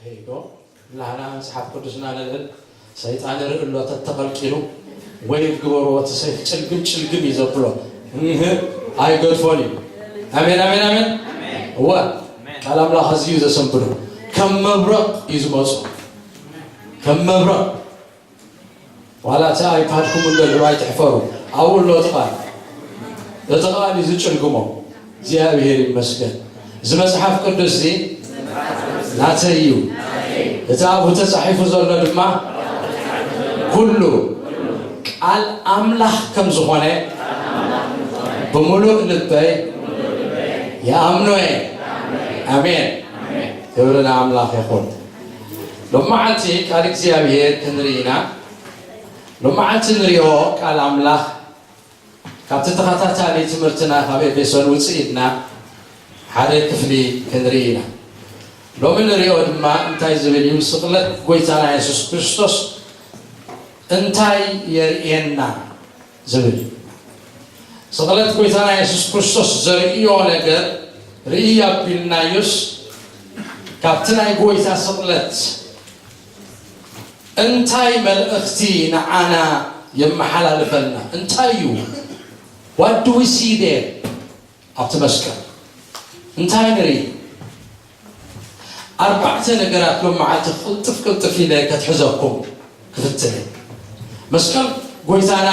ሄዶ ንላዕላ መጽሓፍ ቅዱስና ነልዕል፣ ሰይጣን ርኢ ኣሎ ተተቐልቂሉ፣ ወይ ግበርዎ፣ እቲ ሰይፍ ጭልግም ጭልግም እዩ ዘብሎ። እህ፣ ኣይገድፎን እዩ። ኣሜን፣ ኣሜን፣ ኣሜን። እወ፣ ቃል ኣምላኽ ኣዝዩ ዘሰንብዶ። ከም መብረቕ እዩ ዝመጾ። ከም መብረቕ። ዋላ እቲ ኣይፓድኩም እንዶ ልዕሉ ኣይትሕፈሩ። ኣብኡ ኣሎ እቲ ቃል። እቲ ቃል እዩ ዝጭልግሞ። እግዚኣብሔር ይመስገን። እዚ መጽሓፍ ቅዱስ እዚ ናተይ እዩ። እቲ ኣብኡ ተጻሒፉ ዘሎ ድማ ኩሉ ቃል ኣምላኽ ከም ዝኾነ ብምሉእ ልበይ ይኣምኖ እየ። ኣሜን። ክብሪ ንኣምላኽ ይኹን። ሎማዓንቲ ቃል እግዚኣብሔር ክንርኢ ኢና። ሎማዓንቲ ንሪኦ ቃል ኣምላኽ ካብቲ ተኸታታሊ ትምህርትና ካብ ኤፌሶን ውፅእ ኢልና ሓደ ክፍሊ ክንርኢ ኢና። ሎሚ ንሪኦ ድማ እንታይ ዝብል እዩ? ስቕለት ጎይታና የሱስ ክርስቶስ እንታይ የርእየና ዝብል እዩ። ስቕለት ጎይታና የሱስ ክርስቶስ ዘርእዮ ነገር ርኢ ኣቢልናዮስ ካብቲ ናይ ጎይታ ስቕለት እንታይ መልእኽቲ ንዓና የመሓላልፈልና? እንታይ እዩ? What do we see there? ኣብቲ መስቀል እንታይ ንርኢ? ኣርባዕተ ነገራት ሎም መዓልቲ ቅልጥፍ ቅልጥፍ ኢለ ከትሕዘኩም ክፍትን እየ። መስቀል ጎይታና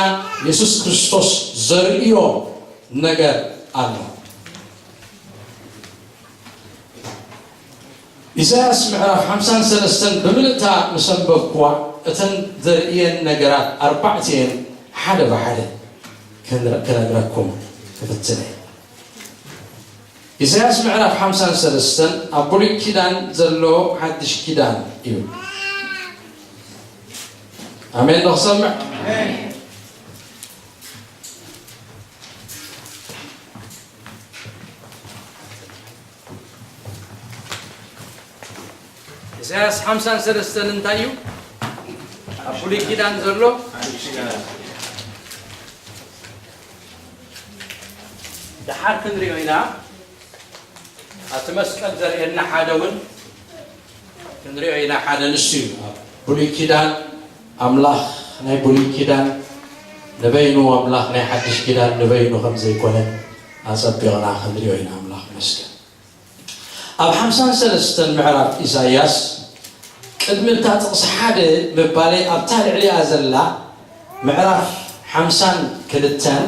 የሱስ ክርስቶስ ዘርእዮ ነገር ኣሎ። ኢሳያስ ምዕራፍ ሓምሳን ሰለስተን ብምልእታ ምስ ኣንበብኩዋ፣ እተን ዘርእየን ነገራት ኣርባዕቲኤን ሓደ ብሓደ ክንረ-፣ ክነግረኩም ክፍትን እየ። ኢሳያስ ምዕራፍ ሓምሳን ሰለስተን ኣብ ብሉይ ኪዳን ዘሎ ሓድሽ ኪዳን እዩ። ኣሜን ዶ ክሰምዕ? ኢሳያስ ሓምሳን ሰለስተን እንታይ እዩ? ኣብ ብሉይ ኪዳን ዘሎ ደሓር ክንሪኦ ኢና። ኣብቲ መስቀል ዘርእየና ሓደ እውን ክንሪኦ ኢና። ሓደ ንሱ እዩ። ኣብ ብሉይ ኪዳን ኣምላኽ ናይ ብሉይ ኪዳን ንበይኑ፣ ኣምላኽ ናይ ሓድሽ ኪዳን ንበይኑ ከም ዘይኮነ ኣጸቢቕና ክንሪኦ ኢና። ኣምላኽ ይመስገን። ኣብ ሓምሳን ሰለስተን ምዕራፍ ኢሳይያስ ቅድሚ እታ ጥቕሲ ሓደ ምባለይ ኣብታ ልዕሊኣ ዘላ ምዕራፍ ሓምሳን ክልተን፣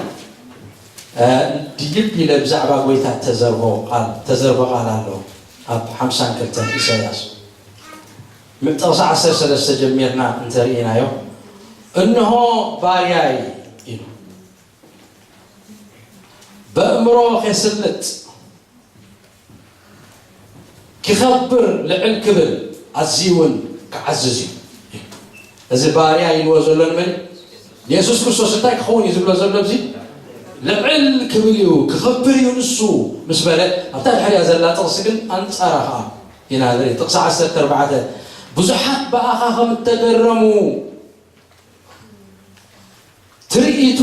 እ፣ ድይብ ኢለ ብዛዕባ ጎይታ ተዘርቦ ቃል፣ ተዘርቦ ቃል ኣሎ። ኣብ ሓምሳን ክልተን ኢሳይያስ ም-፣ ጥቕሲ ዓሰርተ ሰለስተ ጀሚርና እንተርኢናዮ፣ "እንሆ ባርያይ" ኢሉ፣ "በእምሮ ኬስልጥ፣ ኪኸብር፣ ልዕል ክብል፣ ኣዝዩ እውን ክዓዝዝ እዩ." እዚ ባርያ ኢልዎ ዘሎ ንመን እዩ? ንየሱስ ክርስቶስ እንታይ ክኸውን እዩ ዝብሎ ዘሎ? እዚ ልዕል ክብል እዩ፣ ክኸብር እዩ ንሱ ምስ በለ፣ ኣብታ ድሕሪያ ዘላ ጥቕሲ ግን ኣንጻራ ኸዓ ኢና ንርኢ። ጥቕሲ ዓሰርተ ኣርባዕተ፣ "ብዙሓት ብኣኻ ከም እተገረሙ፣ ትርኢቱ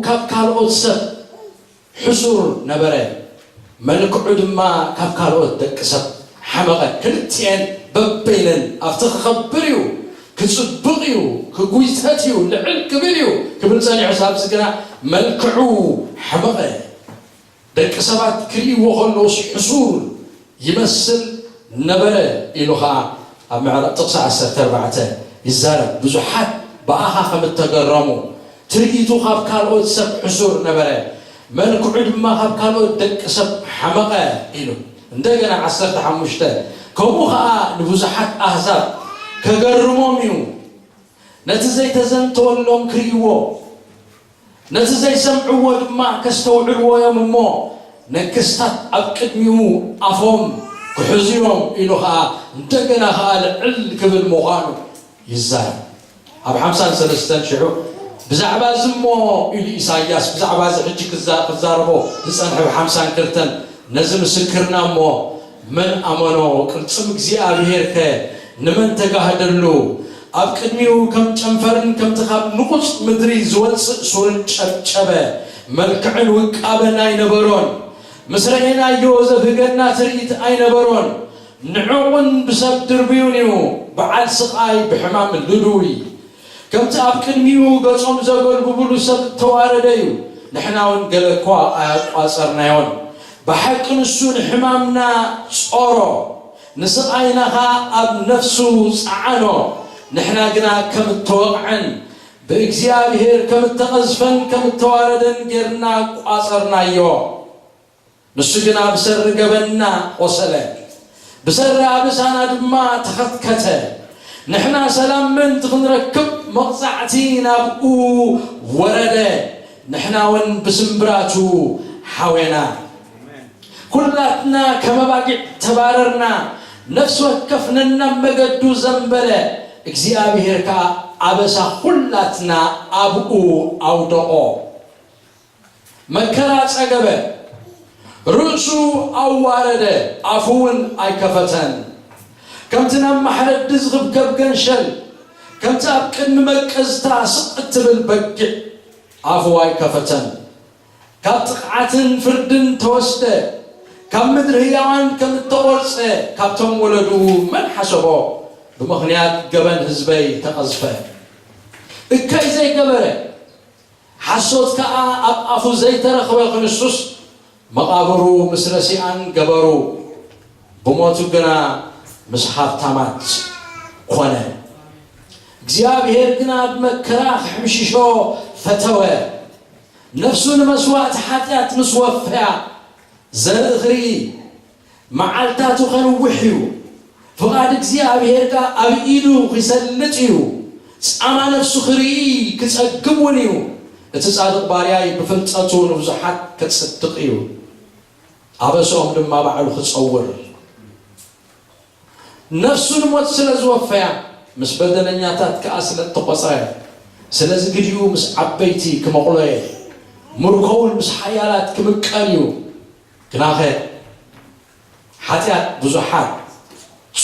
ካብ ካልኦት ሰብ ሕሱር ነበረ፣ መልክዑ ድማ ካብ ካልኦት ደቂ ሰብ ሓመቐ። ክልቲኤን በበይነን ኣብቲ ክኸብር እዩ፣ ክጽብቕ እዩ፣ ክጉይተት እዩ፣ ልዕል ክብል እዩ" ክብል ጸኒሑ፣ ሳብዚ ግና መልክዑ ሓመቐ። ደቂ ሰባት ክርእይዎ ከለውስ ሕሱር ይመስል ነበረ ኢሉ ኸዓ ኣብ ምዕራፍ ጥቕሲ ዓሰርተ ኣርባዕተ ይዛረብ። "ብዙሓት ብኣኻ ከም እተገረሙ፣ ትርኢቱ ካብ ካልኦት ሰብ ሕሱር ነበረ፣ መልክዑ ድማ ካብ ካልኦት ደቂ ሰብ ሓመቐ" ኢሉ። እንደገና ዓሰርተ ሓሙሽተ፣ "ከምኡ ኸዓ ንብዙሓት ኣህዛብ ከገርሞም እዩ፣ ነቲ ዘይተዘንተወሎም ክርእይዎ፣ ነቲ ዘይሰምዕዎ ድማ ከስተውዕልዎ እዮም እሞ፣ ነገስታት ኣብ ቅድሚኡ ኣፎም ክሕዙ እዮም" ኢሉ ኸዓ እንደገና ኸዓ ልዕል ክብል ምዃኑ ይዛረብ። ኣብ ሓምሳን ሰለስተን ሽዑ ብዛዕባ እዚ እሞ ኢሉ ኢሳይያስ ብዛዕባ እዚ ሕጂ ክዛ-፣ ክዛረቦ ዝጸንሐ፣ ኣብ ሓምሳን ክልተን፣ "ነዚ ምስክርና እሞ መን ኣመኖ? ቅልጽም እግዚኣብሔር ከ ንመን ተጋህደሉ? ኣብ ቅድሚኡ ከም ጨንፈርን ከምቲ ካብ ንቑጽ ምድሪ ዝወጽእ ሱርን ጨብጨበ። መልክዕን ውቃበን ኣይነበሮን። ምስ ረኤናዮ ዘብህገና ትርኢት ኣይነበሮን። ንዕቑን ብሰብ ድርብዩን እዩ፣ በዓል ስቓይ ብሕማም ልዱይ። ከምቲ ኣብ ቅድሚኡ ገጾም ዘገልጉብሉ ሰብ እተዋረደ እዩ፣ ንሕና እውን ገለ እኳ ኣያቋጸርናዮን። ብሓቂ ንሱ ንሕማምና ጾሮ፣ ንስቓይና ኸኣ ኣብ ነፍሱ ጸዓኖ። ንሕና ግና ከም እተወቕዐን ብእግዚኣብሔር ከም እተቐዝፈን ከም እተዋረደን ጌርና ቋጸርናዮ። ንሱ ግና ብሰሪ ገበንና ቆሰለ፣ ብሰሪ ኣበሳና ድማ ተኸትከተ። ንሕና ሰላም ምእንቲ ክንረክብ መቕጻዕቲ ናብኡ ወረደ፣ ንሕና እውን ብስምብራቱ ሓዌና። ኩላትና ከም ኣባጊዕ ተባረርና፣ ነፍሲ ወከፍ ነናብ መገዱ ዘንበለ፣ እግዚኣብሔር ከኣ ኣበሳ ኩላትና ኣብኡ ኣውደቖ። መከራ ጸገበ፣ ርእሱ ኣዋረደ፣ ኣፉ እውን ኣይከፈተን። ከምቲ ናብ ማሕረዲ ዝኽብከብ ገንሸል፣ ከምቲ ኣብ ቅድሚ መቀዝታ ስቕ እትብል በጊዕ ኣፉ ኣይከፈተን። ካብ ጥቕዓትን ፍርድን ተወስደ፣ ካብ ምድሪ ህያዋን ከም እተቖርጸ ካብቶም ወለዱ መን ሓሰቦ? ብምኽንያት ገበን ህዝበይ ተቐዝፈ። እከይ ዘይገበረ፣ ሓሶት ከኣ ኣብ ኣፉ ዘይተረኽበ ክንሱስ፣ መቓብሩ ምስ ረሲኣን ገበሩ፣ ብሞቱ ግና ምስ ሃብታማት ኮነ። እግዚኣብሔር ግና ብመከራ ክሕምሽሾ ፈተወ። ነፍሱ ንመስዋእቲ ሓጢኣት ምስ ወፈያ፣ ዘርኢ ክርኢ፣ መዓልታቱ ኸንውሕ እዩ። ፍቓድ እግዚኣብሔር ከኣ ኣብ ኢዱ ኺሰልጥ እዩ። ጻማ ነፍሱ ኺርኢ ኪጸግብ እውን እዩ። እቲ ጻድቕ ባርያይ ብፍልጠቱ ንብዙሓት ኬጽድቕ እዩ። ኣበስኦም ድማ ባዕሉ ኺጸውር። ነፍሱ ንሞት ስለ ዝወፈያ፣ ምስ በደለኛታት ከኣ ስለ እተቖጽረ፣ ስለዚ ግዲኡ ምስ ዓበይቲ ክመቕሎ እየ፣ ምርኮ እውን ምስ ሓያላት ክምቀል እዩ። ግናኸ ሓጢኣት ብዙሓት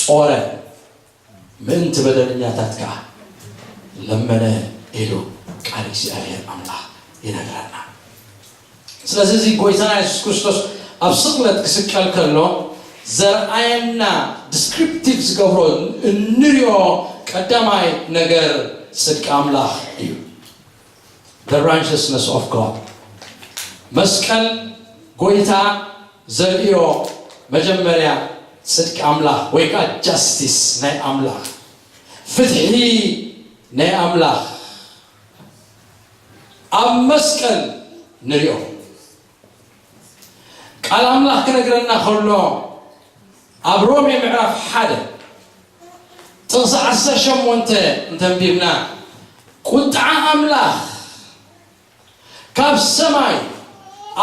ጾረ፣ ምእንቲ በደለኛታት ከኣ ለመነ ኢሉ ቃል እግዚኣብሔር ኣምላኽ ይነግረና። ስለዚ እዚ ጎይታና የሱስ ክርስቶስ ኣብ ስቕለት ክስቀል ከሎ ዘርኣየና ዲስክሪፕቲቭ ዝገብሮ እንሪኦ ቀዳማይ ነገር ጽድቂ ኣምላኽ እዩ። The righteousness of God። መስቀል ጎይታ ዘርእዮ መጀመርያ ጽድቂ ኣምላኽ ወይ ከዓ ጃስቲስ ናይ ኣምላኽ፣ ፍትሒ ናይ ኣምላኽ ኣብ መስቀል ንሪኦ። ቃል ኣምላኽ ክነግረና ከሎ ኣብ ሮሜ ምዕራፍ ሓደ ጥቕሲ ዓሰርተ ሸሞንተ እንተንቢብና፣ ቁጥዓ ኣምላኽ ካብ ሰማይ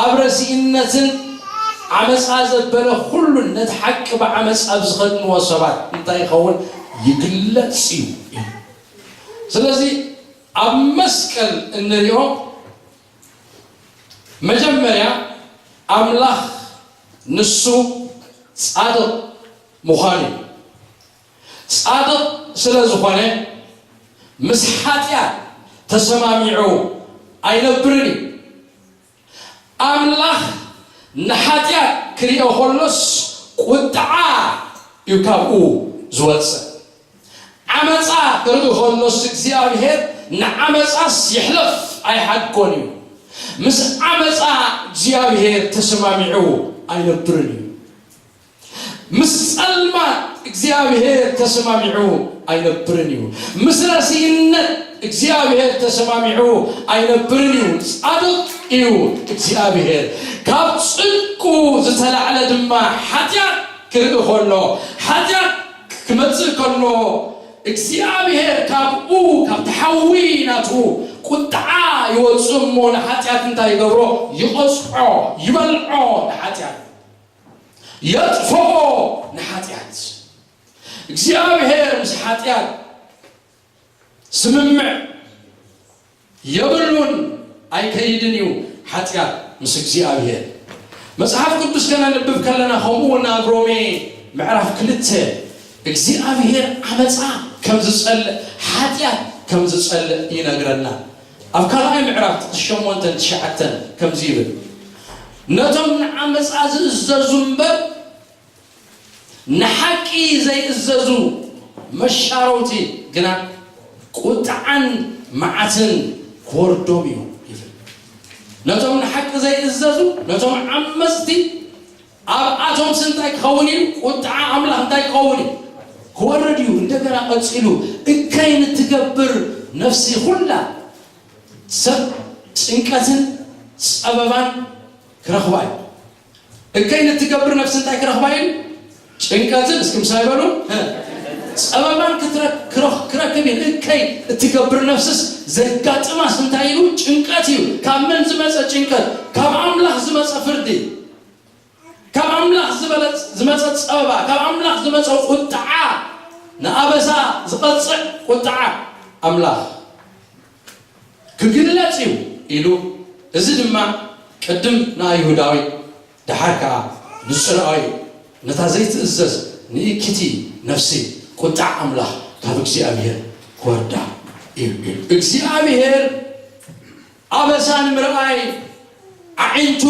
ኣብ ረሲእነትን ዓመፃ ዘበለ ኩሉን ነቲ ሓቂ ብዓመፃ ኣብ ዝኸድንዎ ሰባት እንታይ ይኸውን? ይግለፅ እዩ። ስለዚ ኣብ መስቀል እንሪኦ መጀመርያ ኣምላኽ ንሱ ጻድቕ ምዃኑ እዩ። ጻድቕ ስለ ዝኾነ ምስ ሓጢኣት ተሰማሚዑ ኣይነብርን እዩ። ኣምላኽ ንሓጢኣት ክሪኦ ከሎስ ቁጥዓ እዩ ካብኡ ዝወጽእ። ዓመጻ ክርኢ ከሎስ እግዚኣብሔር ንዓመጻስ ይሕለፍ ኣይሓድጎን እዩ። ምስ ዓመጻ እግዚኣብሔር ተሰማሚዑ ኣይነብርን እዩ። ምስ ጸልማት እግዚኣብሔር ተሰማሚዑ ኣይነብርን እዩ። ምስ ረሲእነት እግዚኣብሔር ተሰማሚዑ ኣይነብርን እዩ። ጻድቕ እዩ እግዚኣብሔር። ካብ ጽድቁ ዝተላዕለ ድማ ሓጢኣት ክርኢ ከሎ፣ ሓጢኣት ክመጽእ ከሎ፣ እግዚኣብሔር ካብኡ፣ ካብቲ ሓዊ ናቱ ቁጥዓ ይወጽእ እሞ ንሓጢኣት እንታይ ይገብሮ? ይቐጽዖ፣ ይበልዖ ንሓጢኣት። የጥፍኦ ንሓጢኣት። እግዚኣብሔር ምስ ሓጢኣት ስምምዕ የብሉን፣ ኣይከይድን እዩ ሓጢኣት ምስ እግዚኣብሔር። መጽሓፍ ቅዱስ ከነንብብ ከለና፣ ከምኡ እውን ኣብ ሮሜ ምዕራፍ ክልተ እግዚኣብሔር ዓመፃ ከም ዝጸልእ፣ ሓጢኣት ከም ዝጸልእ ይነግረና። ኣብ ካልኣይ ምዕራፍ ጥቕሲ ሸሞንተን ትሽዓተን ከምዚ ይብል፣ ነቶም ንዓመፃ ዝእዘዙ እምበር ንሓቂ ዘይእዘዙ መሻረውቲ ግና ቁጥዓን መዓትን ክወርዶም እዩ ይብል። ነቶም ንሓቂ ዘይእዘዙ፣ ነቶም ዓመፅቲ ኣብኣቶምስ እንታይ ክኸውን እዩ? ቁጥዓ ኣምላኽ እንታይ ክኸውን እዩ? ክወርድ እዩ። እንደገና ቀፂሉ እከይ ንትገብር ነፍሲ ኩላ ሰብ ጭንቀትን ጸበባን ክረኽባ እዩ። እከይ ንትገብር ነፍሲ እንታይ ክረኽባ እዩ? ጭንቀትን፣ እስኪ ምሳይ በሉ፣ ጸበባን ክትረ- ክረኽ- ክረክብ እዩ። እከይ እትገብር ነፍስስ ዘጋጥማስ እንታይ ኢሉ? ጭንቀት እዩ። ካብ መን ዝመጸ ጭንቀት? ካብ ኣምላኽ ዝመጸ ፍርዲ፣ ካብ ኣምላኽ ዝበለ- ዝመጸ ጸበባ፣ ካብ ኣምላኽ ዝመጸ ቁጥዓ፣ ንኣበሳ ዝቐጽዕ ቁጥዓ ኣምላኽ ክግለጽ እዩ ኢሉ። እዚ ድማ ቅድም ንኣይሁዳዊ፣ ደሓር ከኣ ንጽልኣዊ፣ ነታ ዘይትእዘዝ ንእክቲ ነፍሲ ቁጣዕ ኣምላኽ ካብ እግዚኣብሔር ክወርዳ እዩ ኢሉ። እግዚኣብሔር ኣበሳ ንምርኣይ ኣዒንቱ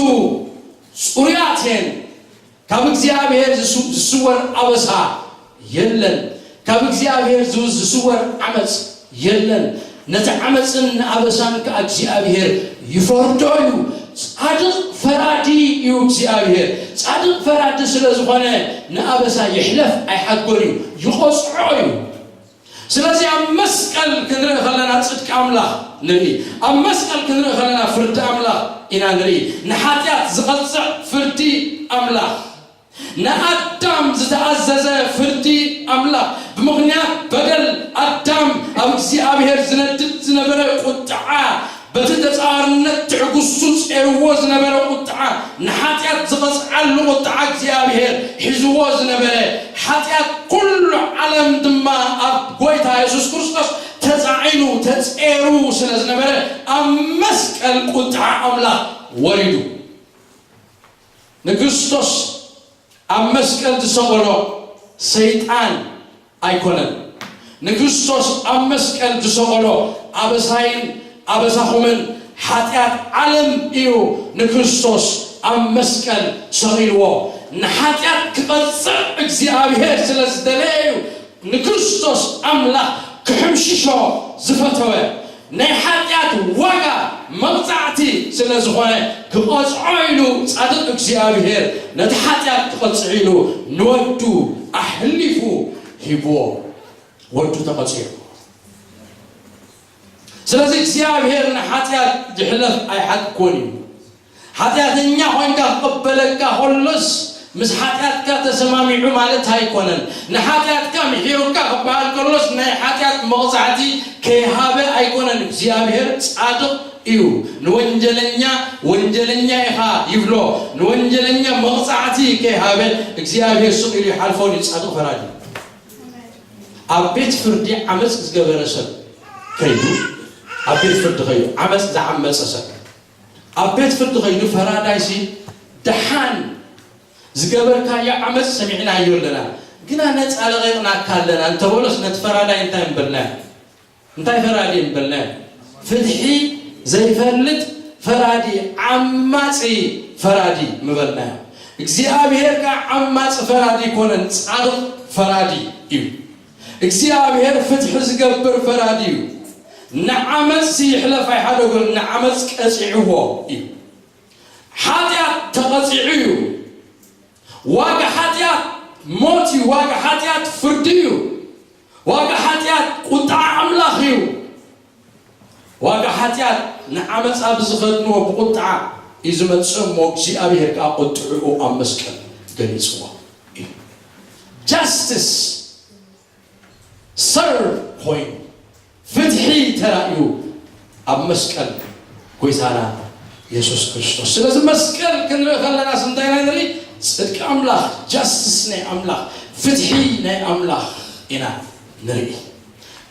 ጽሩያት እየን። ካብ እግዚኣብሔር ዝስ- ዝስወር ኣበሳ የለን። ካብ እግዚኣብሔር ዝው- ዝስወር ዓመፅ የለን። ነቲ ዓመፅን ንኣበሳን ከኣ እግዚኣብሔር ይፈርዶ እዩ። ጻድቕ ፈራዲ እዩ እግዚኣብሔር። ጻድቕ ፈራዲ ስለ ዝኾነ ንኣበሳ ይሕለፍ ኣይሓድጎን እዩ፣ ይቐጽዖ እዩ። ስለዚ ኣብ መስቀል ክንርኢ ከለና ጽድቂ ኣምላኽ ንርኢ። ኣብ መስቀል ክንርኢ ከለና ፍርዲ ኣምላኽ ኢና ንርኢ። ንሓጢኣት ዝቐጽዕ ፍርዲ ኣምላኽ፣ ንኣዳም ዝተኣዘዘ ፍርዲ ኣምላኽ፣ ብምኽንያት በደል ኣዳም ኣብ እግዚኣብሔር ዝነድድ ዝነበረ ቁጥዓ፣ በቲ ተጻዋርነት ትዕግስቱ ጼርዎ ዝነበረ ቁጥዓ፣ ንሓጢኣት ዝቐጽዓሉ ቁጥዓ እግዚኣብሔር ሒዝዎ ዝነበረ፣ ሓጢኣት ኩሉ ዓለም ድማ ኣብ ጎይታ የሱስ ክርስቶስ ተጻዒኑ ተጼሩ ስለ ዝነበረ፣ ኣብ መስቀል ቁጥዓ ኣምላኽ ወሪዱ። ንክርስቶስ ኣብ መስቀል ዝሰቐሎ ሰይጣን ኣይኮነን። ንክርስቶስ ኣብ መስቀል ዝሰቐሎ ኣበሳይን ኣበሳኹምን ሓጢኣት ዓለም እዩ ንክርስቶስ ኣብ መስቀል ሰቒልዎ። ንሓጢኣት ክቐጽዕ እግዚኣብሔር ስለ ዝደለየ እዩ ንክርስቶስ ኣምላኽ ክሕምሽሾ ዝፈተወ። ናይ ሓጢኣት ዋጋ መቕጻዕቲ ስለ ዝኾነ ክቐጽዖ ኢሉ ጻድቕ እግዚኣብሔር ነቲ ሓጢኣት ክቐጽዕ ኢሉ ንወዱ ኣሕሊፉ ሂብዎ። ወዱ ተቐጺዑ። ስለዚ እግዚኣብሔር ንሓጢኣት ይሕለፍ ኣይሓድጎን እዩ። ሓጢኣተኛ ኮይንካ ክቕበለካ ከሎስ ምስ ሓጢኣትካ ተሰማሚዑ ማለት ኣይኮነን። ንሓጢኣትካ ምሒሩካ ክበሃል ከሎስ ናይ ሓጢኣት መቕጻዕቲ ከይሃበ ኣይኮነን። እግዚኣብሔር ጻድቕ እዩ። ንወንጀለኛ ወንጀለኛ ኢኻ ይብሎ። ንወንጀለኛ መቕጻዕቲ ከይሃበ እግዚኣብሔር ስቕ ኢሉ ይሓልፎን እዩ። ጻድቕ ፈራዲ። ኣብ ቤት ፍርዲ ዓመፅ ዝገበረ ሰብ ከይዱ፣ ኣብ ቤት ፍርዲ ከይዱ ዓመፅ ዝዓመፀ ሰብ ኣብ ቤት ፍርዲ ከይዱ ፈራዳይሲ ደሓን ዝገበርካዮ ዓመፅ ሰሚዕናዮ ኣለና፣ ግና ነፃ ለቒቕናካ ኣለና እንተበሎስ ነቲ ፈራዳይ እንታይ ምበልናዮ? እንታይ ፈራዲ ምበልናዮ? ፍትሒ ዘይፈልጥ ፈራዲ፣ ዓማፂ ፈራዲ ምበልናዮ። እግዚኣብሔር ከዓ ዓማፂ ፈራዲ ኣይኮነን፣ ጻድቕ ፈራዲ እዩ። እግዚኣብሔር ፍትሒ ዝገብር ፈራዲ እዩ። ንዓመፅ ይሕለፍ ኣይሓደጎን፣ ንዓመፅ ቀፂዕዎ እዩ። ሓጢኣት ተቐፂዑ እዩ። ዋጋ ሓጢኣት ሞት እዩ። ዋጋ ሓጢኣት ፍርዲ እዩ። ዋጋ ሓጢኣት ቁጥዓ ኣምላኽ እዩ። ዋጋ ሓጢኣት ንዓመፃ ብዝኸድንዎ ብቁጥዓ እዩ ዝመፅእ እሞ እግዚኣብሔር ከዓ ቁጥዕኡ ኣብ መስቀል ገሊፅዎ እዩ። ጃስቲስ ሰርቭ ኮይኑ ፍትሒ ተራእዩ ኣብ መስቀል ጎይታና የሱስ ክርስቶስ። ስለዚ መስቀል ክንርኢ ከለናስ እንታይ ኢና ንርኢ? ጽድቂ ኣምላኽ፣ ጃስቲስ ናይ ኣምላኽ፣ ፍትሒ ናይ ኣምላኽ ኢና ንርኢ።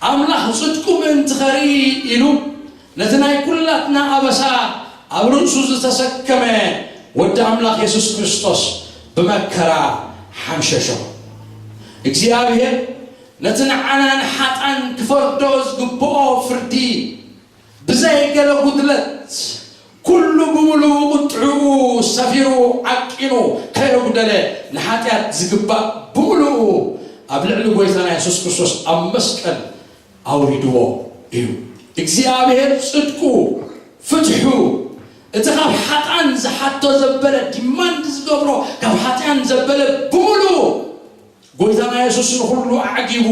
ኣምላኽ ጽድቁ ምእንቲ ኸርኢ ኢሉ ነቲ ናይ ኩላትና ኣበሳ ኣብ ርእሱ ዝተሰከመ ወዲ ኣምላኽ የሱስ ክርስቶስ ብመከራ ሓምሸሾ። እግዚኣብሔር ነቲ ንዓና ንሓጣን ክፈርዶ ዝግብኦ ፍርዲ ብዘይ ገለ ጉድለት ኩሉ ብምሉኡ ቁጥዕኡ ሰፊሩ ዓቂኑ ከየጉደለ ንሓጢኣት ዝግባእ ብምሉኡ ኣብ ልዕሊ ጎይታና የሱስ ክርስቶስ ኣብ መስቀል ኣውሪድዎ እዩ። እግዚኣብሔር ጽድቁ፣ ፍትሑ፣ እቲ ካብ ሓጥኣን ዝሓቶ ዘበለ፣ ዲማንድ ዝገብሮ ካብ ሓጥኣን ዘበለ ብምሉኡ ጎይታና የሱስ ንኹሉ ኣዕጊቡ፣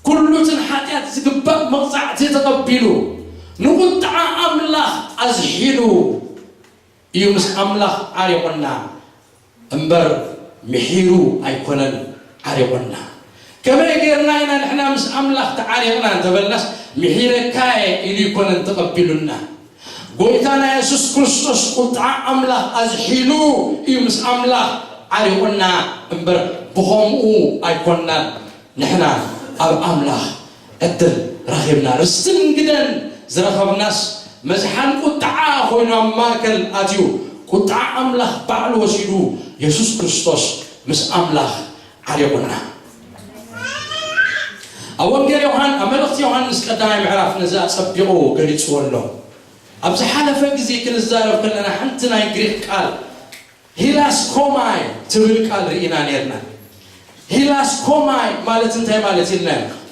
ኩሉ እቲ ንሓጢኣት ዝግባእ መቕጻዕቲ ተቐቢሉ፣ ንቁጥዓ ኣምላኽ ኣዝሒሉ እዩ ምስ ኣምላኽ ዓሪቑና እምበር፣ ምሒሩ ኣይኮነን ዓሪቑና። ከመይ ጌርና ኢና ንሕና ምስ ኣምላኽ ተዓሪቕና እንተበልናስ፣ ምሒረካየ ኢሉ ኣይኮነን ተቐቢሉና። ጎይታና የሱስ ክርስቶስ ቁጥዓ ኣምላኽ ኣዝሒሉ እዩ ምስ ኣምላኽ ዓሪቑና እምበር፣ ብኸምኡ ኣይኮንናን። ንሕና ኣብ ኣምላኽ ዕድል ረኺብና። ርስትን ግደን ዝረኸብናስ፣ መዝሓል ቁጥዓ ኮይኑ ኣብ ማእከል ኣትዩ፣ ቁጥዓ ኣምላኽ ባዕሉ ወሲዱ፣ የሱስ ክርስቶስ ምስ ኣምላኽ ዓሪቑና። ኣብ ወንጌል ዮሃን-፣ ኣብ መልእኽቲ ዮሃንስ ቀዳማይ ምዕራፍ ነዚ ኣጸቢቑ ገሊጽዎ ኣሎ። ኣብ ዝሓለፈ ግዜ ክንዛረብ ከለና፣ ሓንቲ ናይ ግሪኽ ቃል ሂላስኮማይ ትብል ቃል ርኢና ኔርና። ሂላስኮማይ ማለት እንታይ ማለት ኢልና?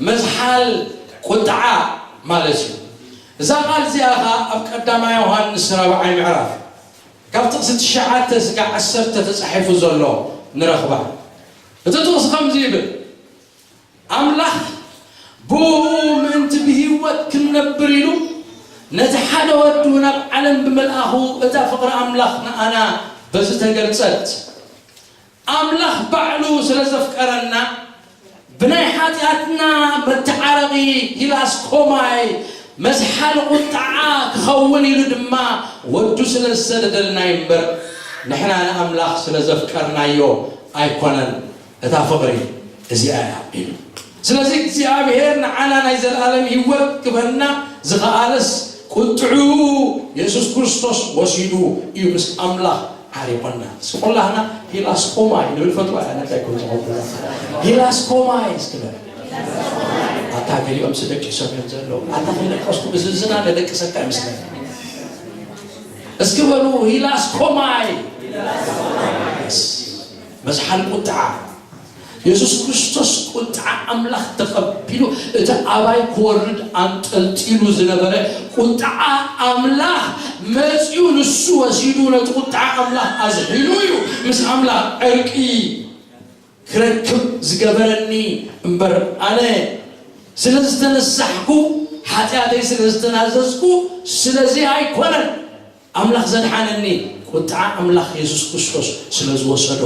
መዝሓል ቁጥዓ ማለት እዩ። እዛ ቃል እዚኣ ኸኣ ኣብ ቀዳማይ ዮሃንስ ራብዓይ ምዕራፍ ካብ ጥቕሲ ትሽዓተ ስጋዕ ዓሰርተ ተጻሒፉ ዘሎ ንረኽባ። እቲ ጥቕሲ ከምዚ ይብል፣ ኣምላኽ ብእኡ ምእንቲ ብህይወት ክንነብር ኢሉ ነቲ ሓደ ወዱ ናብ ዓለም ብምልኣኹ፣ እታ ፍቕሪ ኣምላኽ ንኣና በዚ ተገልጸት። ኣምላኽ ባዕሉ ስለ ዘፍቀረና፣ ብናይ ሓጢኣትና መተዓረቒ ሂላስኮማይ መዝሓል ቁጥዓ ክኸውን ኢሉ ድማ ወዱ ስለ ዝሰደደልና እዩ እምበር፣ ንሕና ንኣምላኽ ስለ ዘፍቀርናዮ ኣይኮነን። እታ ፍቕሪ እዚኣ እያ ኢሉ። ስለዚ እግዚኣብሔር ንዓና ናይ ዘለኣለም ህይወት ክበና ዝኸኣለስ ቁጥዑ የሱስ ክርስቶስ ወሲዱ እዩ ምስ ኣምላኽ ዓሪቑና። እስኪ ኩላህና ሂላስኮማይ ንብል ፈትዋ ኢና፣ እንታይ ከም ዝኸውን። ሂላስኮማይ እስኪ በል። ኣታ ገሊኦም ስደቂሶም እዮም ዘለዉ። ኣታ ከይደቀስኩ ብዝዝና ለደቅሰካ ይመስለኒ። እስኪ በሉ ሂላስኮማይ። መዝሓል ቁጥዓ። የሱስ ክርስቶስ ቁጥዓ ኣምላኽ ተቐቢሉ፣ እቲ ኣባይ ክወርድ ኣንጠልጢሉ ዝነበረ ቁጥዓ ኣምላኽ መጺኡ፣ ንሱ ወሲዱ፣ ነቲ ቁጥዓ ኣምላኽ ኣዝሒሉ እዩ ምስ ኣምላኽ ዕርቂ ክረክብ ዝገበረኒ እምበር፣ ኣነ ስለ ዝተነሳሕኩ፣ ሓጢኣተይ ስለ ዝተናዘዝኩ፣ ስለዚ ኣይኮነን። ኣምላኽ ዘድሓነኒ ቁጥዓ ኣምላኽ የሱስ ክርስቶስ ስለ ዝወሰዶ፣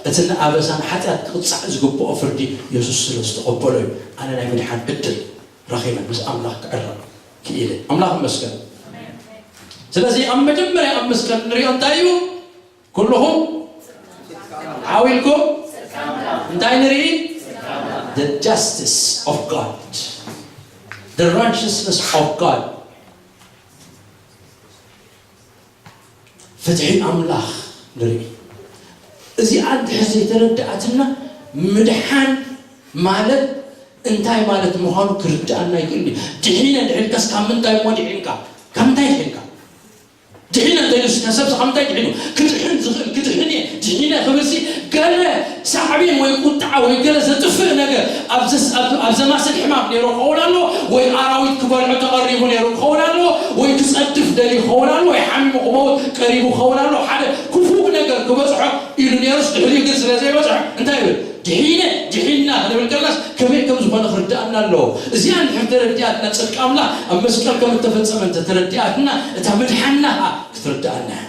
እቲ ንኣበሳን ሓጢኣት ክቕጻዕ ዝግብኦ ፍርዲ የሱስ ስለ ዝተቐበሎ እዩ ኣነ ናይ ምድሓን ዕድል ረኺበ ምስ ኣምላኽ ክዕረቕ ክኢለ። ኣምላኽ ይመስገን። ስለዚ ኣብ መጀመርያ ኣብ መስቀል ንሪኦ እንታይ እዩ? ኩልኹም ዓው ኢልኩም እንታይ ንርኢ? The justice of God, the righteousness of God። ፍትሒ ኣምላኽ ንርኢ። እዚኣ እንድሕር ዘይተረድኣትና፣ ምድሓን ማለት እንታይ ማለት ምዃኑ ክርድኣና ይክእል እዩ። ድሒነ ድሒንካስ ካብ ምንታይ እሞ ድሒንካ? ካብ ምንታይ ድሒንካ? ድሒነ እንተኢሉስ ሰብ ካብ ምንታይ ድሒኑ? ክድሕን ዝኽእል፣ ክድሕን እየ፣ ድሒነ ክብልሲ፣ ገለ ሳዕቤን ወይ ቁጥዓ ወይ ገለ ዘጥፍእ ነገር ኣብ ዘስ-፣ ኣብ፣ ኣብ ዘማስል ሕማም ነይሩ ክኸውን ኣለዎ፣ ወይ ኣራዊት ክበልዖ ተቐሪቡ ነይሩ ክኸውን ኣለዎ፣ ወይ ክጸድፍ ደልዩ ክኸውን ኣለዎ፣ ወይ ሓሚሙ ክመውት ቀሪቡ ክኸውን ኣለዎ። ሓደ ክፉእ ነገር ክበጽሖ ኢሉ ነይሩስ፣ ድሕሪኡ ግን ስለ ዘይበጽሖ እንታይ ይብል? ድሒነ፣ ድሒንና ክንብል ከለናስ ከመይ ከም ዝኾነ ክርድኣና ኣለዎ። እዚኣ እንድሕር ተረዲኣትና፣ ጽድቂ ኣምላኽ ኣብ መስቀል ከም እተፈጸመ እንተ ተረዲኣትና፣ እታ ምድሓንና ኸኣ ክትርድኣና እያ።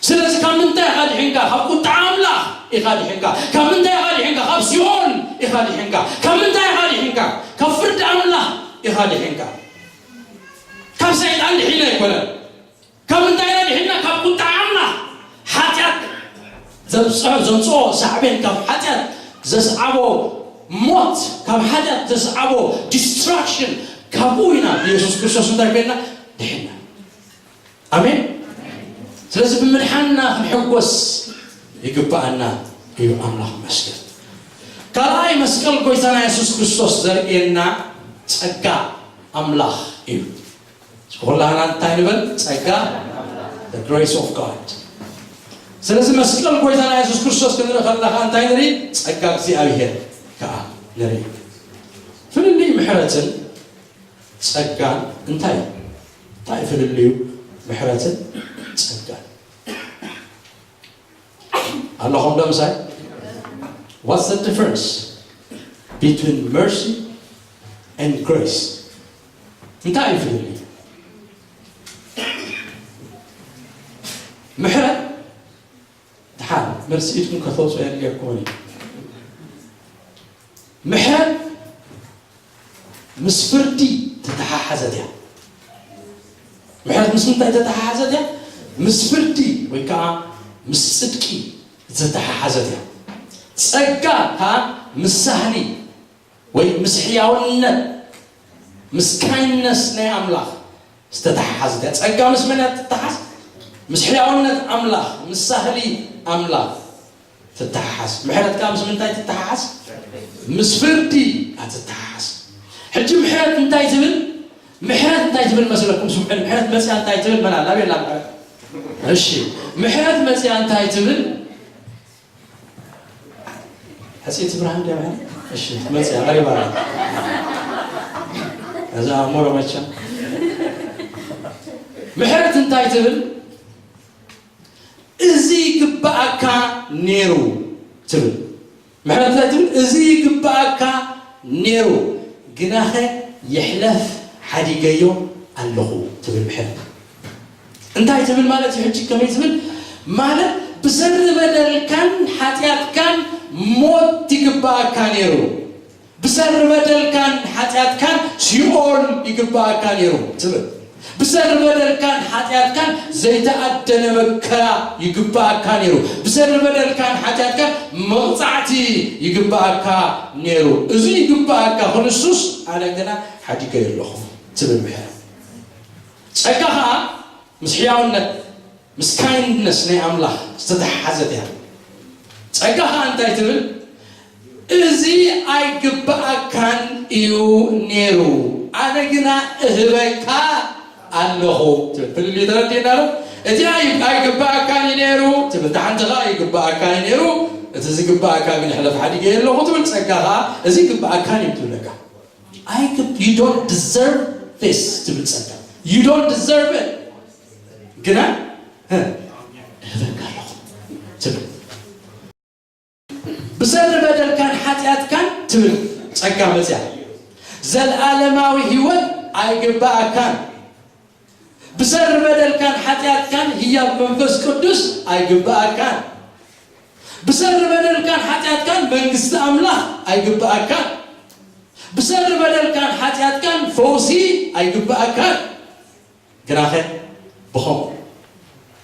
ስለዚ ካብ ምንታይ ኢኻ ድሒንካ? ካብ ቁጥዓ ኣምላኽ ኢኻ ድሒንካ። ካብ ምንታይ ኢኻ ድሒንካ? ካብ ሲኦል ኢኻ ድሒንካ። ካብ ምንታይ ኢኻ ድሒንካ? ካብ ፍርዲ ኣምላኽ ኢኻ ድሒንካ። ካብ ሰይጣን ድሒነ ኣይኮነን። ካብ ምንታይ ኢና ድሒንና? ካብ ቁጥዓ ኣምላኽ። ሓጢኣት ዘምጽኦ፣ ዘምጽኦ ሳዕቤን፣ ካብ ሓጢኣት ዘስዓቦ ሞት፣ ካብ ሓጢኣት ዘስዓቦ ዲስትራክሽን፣ ካብኡ ኢና ብየሱስ ክርስቶስ እንታይ ኮይንና? ድሒንና። ኣሜን። ስለዚ ብምድሓንና ክንሕጎስ ይግብኣና እዩ። ኣምላኽ ይመስገን። ካልኣይ መስቀል ጎይታና የሱስ ክርስቶስ ዘርእየና ጸጋ ኣምላኽ እዩ። ኩላህና እንታይ ንበል? ጸጋ፣ the grace of God። ስለዚ መስቀል ጎይታና የሱስ ክርስቶስ ክንርኢ ከለና እንታይ ንርኢ? ጸጋ እግዚኣብሔር ከዓ ንርኢ። ፍልልይ ምሕረትን ጸጋን እንታይ እዩ? እንታይ ፍልልዩ ምሕረትን ጸጋን? ኣለኹም ዶ ምሳይ? What's the difference between mercy and grace? እንታይ እዩ ፍልልዩ? ምሕረት ድሓን መልሲ ኢድኩም ከተውፅኦ የድልየኩም እዩ። ምሕረት ምስ ፍርዲ ተተሓሓዘት እያ። ምሕረት ምስ ምንታይ ተተሓሓዘት እያ? ምስ ፍርዲ ወይ ከዓ ምስ ጽድቂ ዝተተሓሓዘት እያ። ጸጋ ከዓ ምስ ሳህሊ ወይ ምስ ሕያውነት፣ ምስ ካይንድነስ ናይ ኣምላኽ ዝተተሓሓዘት እያ። ጸጋ ምስ መን እያ ትተሓዝ? ምስ ሕያውነት ኣምላኽ፣ ምስ ሳህሊ ኣምላኽ ትተሓሓዝ። ምሕረት ከኣ ምስ ምንታይ ትተሓሓዝ? ምስ ፍርዲ እያ ትተሓሓዝ። ሕጂ ምሕረት እንታይ ትብል? ምሕረት እንታይ ትብል መስለኩም? ስምዑኒ፣ ምሕረት መጽያ እንታይ ትብል? መን ኣላ? ኣበይ ኣላ ምሕረት? እሺ፣ ምሕረት መጽያ እንታይ ትብል? ሕጽይቲ ብርሃን ድያ ምሕረት? እሺ፣ መጽያ ቀሪባ ኣላ። እዛ ኣእምሮ መቸም ምሕረት እንታይ ትብል? እዚ ይግብኣካ ነይሩ ትብል። ምሕረት እንታይ ትብል? እዚ ይግብኣካ ነይሩ፣ ግናኸ ይሕለፍ ሓዲገዮ ኣለኹ ትብል ምሕረት። እንታይ ትብል ማለት እዩ? ሕጂ ከመይ ትብል ማለት? ብሰሪ በደልካን ሓጢኣትካን ሞት ይግብኣካ ነይሩ። ብሰሪ በደልካን ሓጢኣትካን ሲኦል ይግብኣካ ነይሩ ትብል። ብሰሪ በደልካን ሓጢኣትካን ዘይተኣደነ መከራ ይግብኣካ ነይሩ። ብሰሪ በደልካን ሓጢኣትካን መቕጻዕቲ ይግብኣካ ነይሩ። እዚ ይግብኣካ ክንሱስ ኣነ ግና ሓዲገዮ ኣለኹ ትብል ምሕረት። ጸጋ ኸኣ ምስ ሕያውነት፣ ምስ ካይንድነስ ናይ ኣምላኽ ዝተተሓሓዘት እያ። ጸጋ ኸኣ እንታይ ትብል? እዚ ኣይግብኣካን እዩ ነይሩ፣ ኣነ ግና እህበካ ኣለኹ ትብል። ፍልልዩ ተረዲእና ዶ? እቲ ኣይ-፣ ኣይግብኣካን እዩ ነይሩ ትብል፣ እታ ሓንቲ ኸኣ ይግብኣካ እዩ ነይሩ፣ እቲ ዝግብኣካ ግን ሕለፍ ሓዲገዮ ኣለኹ ትብል። ጸጋ ኸኣ እዚ ይግብኣካን እዩ ትብለካ። ኣይግብ-፣ you don't deserve this ትብል ጸጋ። You don't deserve it። ግና፣ እ፣ እህበካ ኣለኹ ትብል። ብሰሪ በደልካን ሓጢኣትካን ትብል ጸጋ መጽያ። ዘልኣለማዊ ህይወት ኣይግብኣካን። ብሰሪ በደልካን ሓጢኣትካን ህያብ መንፈስ ቅዱስ ኣይግብኣካን። ብሰሪ በደልካን ሓጢኣትካን መንግስቲ ኣምላኽ ኣይግብኣካን። ብሰሪ በደልካን ሓጢኣትካን ፈውሲ ኣይግብኣካን። ግናኸ ብኸምኡ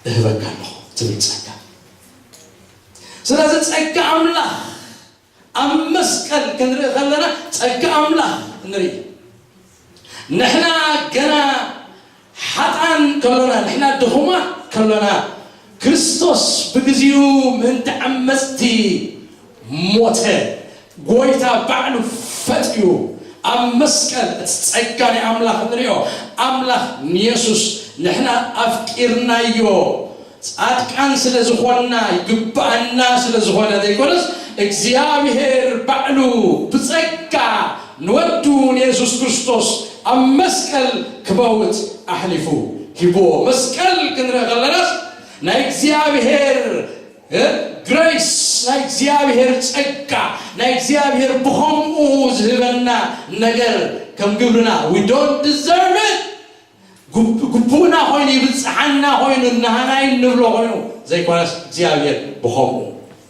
እህበካ ኣለኹ ትብል ጸጋ። ስለዚ ጸጋ ኣምላኽ ኣብ መስቀል ክንርኢ ከለና ጸጋ ኣምላኽ ንርኢ። ንሕና ገና ሓጥኣን ከሎና፣ ንሕና ድኹማት ከሎና፣ ክርስቶስ ብግዚኡ ምእንቲ ዓመጽቲ ሞተ። ጎይታ ባዕሉ ፈጥዩ ኣብ መስቀል እቲ ጸጋ ናይ ኣምላኽ ንሪኦ። ኣምላኽ ንየሱስ ንሕና ኣፍቂርናዮ። ጻድቃን ስለ ዝኾንና፣ ይግብኣና ስለ ዝኾነ ዘይኮነስ፣ እግዚኣብሔር ባዕሉ ብጸጋ ንወዱ ንየሱስ ክርስቶስ ኣብ መስቀል ክመውት ኣሕሊፉ ሂብዎ። መስቀል ክንርኢ ከለናስ ናይ እግዚኣብሔር፣ እ፣ ግሬስ፣ ናይ እግዚኣብሔር ጸጋ፣ ናይ እግዚኣብሔር ብኸምኡ ዝህበና ነገር ከም ግብርና፣ we don't deserve it። ግብ-፣ ግቡእና ኮይኑ፣ ይብጽሓና ኮይኑ፣ ናህናይ እንብሎ ኮይኑ ዘይኮነስ፣ እግዚኣብሔር ብኸምኡ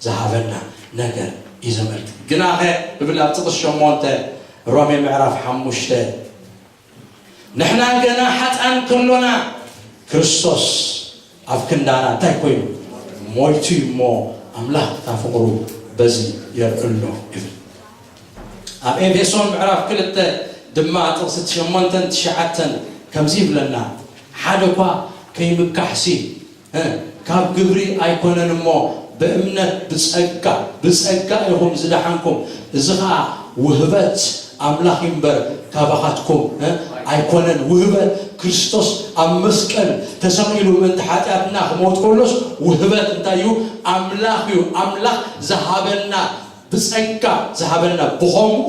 ዝሃበና ነገር እዩ ዘመልክት። ግናኸ እብል ኣብ ጥቕስ ሸሞንተ ሮሜ ምዕራፍ ሓሙሽተ፣ ንሕና ገና ሓጥኣን ከሎና፣ ክርስቶስ ኣብ ክንዳና እንታይ ኮይኑ? ሞይቱ እዩ እሞ፣ ኣምላኽ እታ ፍቕሩ በዚ የርእሎ ይብል። ኣብ ኤፌሶን ምዕራፍ ክልተ ድማ ጥቕሲ ሸሞንተን ትሽዓተን ከምዚ ይብለና፣ ሓደ እኳ ከይምካሕሲ፣ እ፣ ካብ ግብሪ ኣይኮነን እሞ፣ ብእምነት ብጸጋ፣ ብጸጋ ኢኹም ዝደሓንኩም፣ እዚ ኸኣ ውህበት ኣምላኽ እዩ እምበር፣ ካባኻትኩም፣ እ፣ ኣይኮነን። ውህበት ክርስቶስ ኣብ መስቀል ተሰቒሉ ምእንቲ ሓጢኣትና ክሞት ከሎስ ውህበት እንታይ እዩ? ኣምላኽ እዩ። ኣምላኽ ዝሃበና፣ ብጸጋ ዝሃበና፣ ብኸምኡ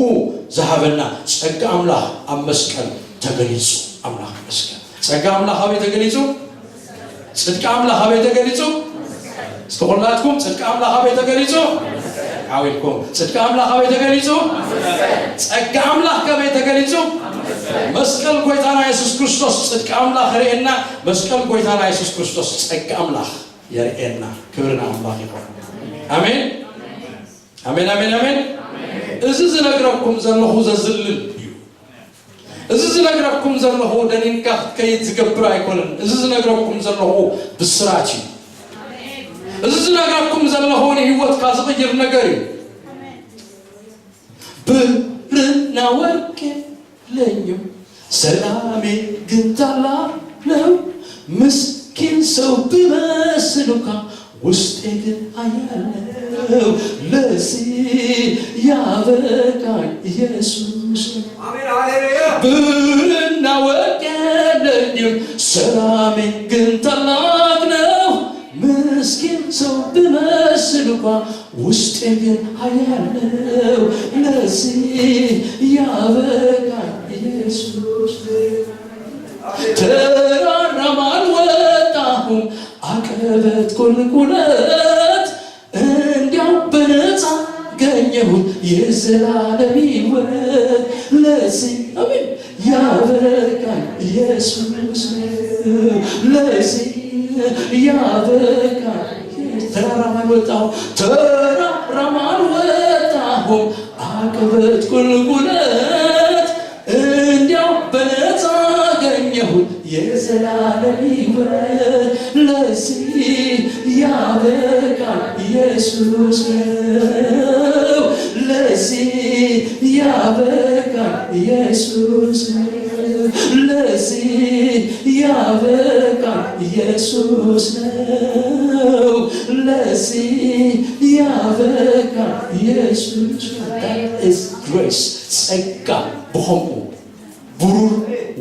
ዝሃበና ጸጋ ኣምላኽ ኣብ መስቀል ተገሊጹ። ኣምላኽ ይመስገን። ጸጋ ኣምላኽ ኣበይ ተገሊጹ? ጽድቂ ኣምላኽ ኣበይ ተገሊጹ? እስቲ ኩላትኩም ጽድቂ ኣምላኽ ኣበይ ተገሊጹ? ሓዊልኩም ጽድቂ ኣምላኽ ኣበይ ተገሊጹ? ጸጋ ኣምላኽ ከበይ ተገሊጹ? መስቀል ጎይታና የሱስ ክርስቶስ ጽድቂ ኣምላኽ የርእየና። መስቀል ጎይታና የሱስ ክርስቶስ ጸጋ ኣምላኽ የርእየና። ክብሪ ንኣምላኽ ይኹን። ኣሜን፣ ኣሜን፣ ኣሜን፣ ኣሜን። እዚ ዝነግረኩም ዘለኹ ዘዝልል እዩ። እዚ ዝነግረኩም ዘለኹ ደኒንካ ክትከይድ ዝገብር ኣይኮነን። እዚ ዝነግረኩም ዘለኹ ብስራት እዩ። እዚ ዝነግረኩም ዘለኹ ንህይወትካ ዝቕይር ነገር እዩ። ብርና ወርቅ የለኝም፣ ሰላሜ ግን ታላቅ ነው። ምስኪን ሰው ብመስል እንኳ ውስጤ ግን ኃያል ነው። ለዚህ ያበቃኝ ኢየሱስ ነው። አሜን፣ ሃሌሉያ። ብርና ወርቅ የለኝም፣ ሰላሜ ግን ታላቅ ነው። ምስኪን ሰው ብመስል እንኳ ውስጤ ግን ኃያል ነው። ለዚህ ያበቃኝ ኢየሱስ ነው። ተራራም አልወጣሁም አቀበት ቁልቁለት፣ እንዲያው በነፃ አገኘሁት የዘላለም ሕይወት። ለዚህ አሜን ያበቃኝ ኢየሱስ ነው። ለዚህ ያበቃኝ ተራራም አልወጣሁም፣ ተራራም አልወጣሁም አቀበት ቁልቁለት፣ እንዲያው በነፃ አገኘሁት የዘላለም ሕይወት። ለዚህ ያበቃኝ ኢየሱስ ነው። ለዚህ ያበቃኝ ኢየሱስ ነው። ለዚህ ያበቃኝ ኢየሱስ ነው። ለዚህ ያበቃኝ ኢየሱስ ነው። That is grace. ጸጋ ብኸምኡ ብሩር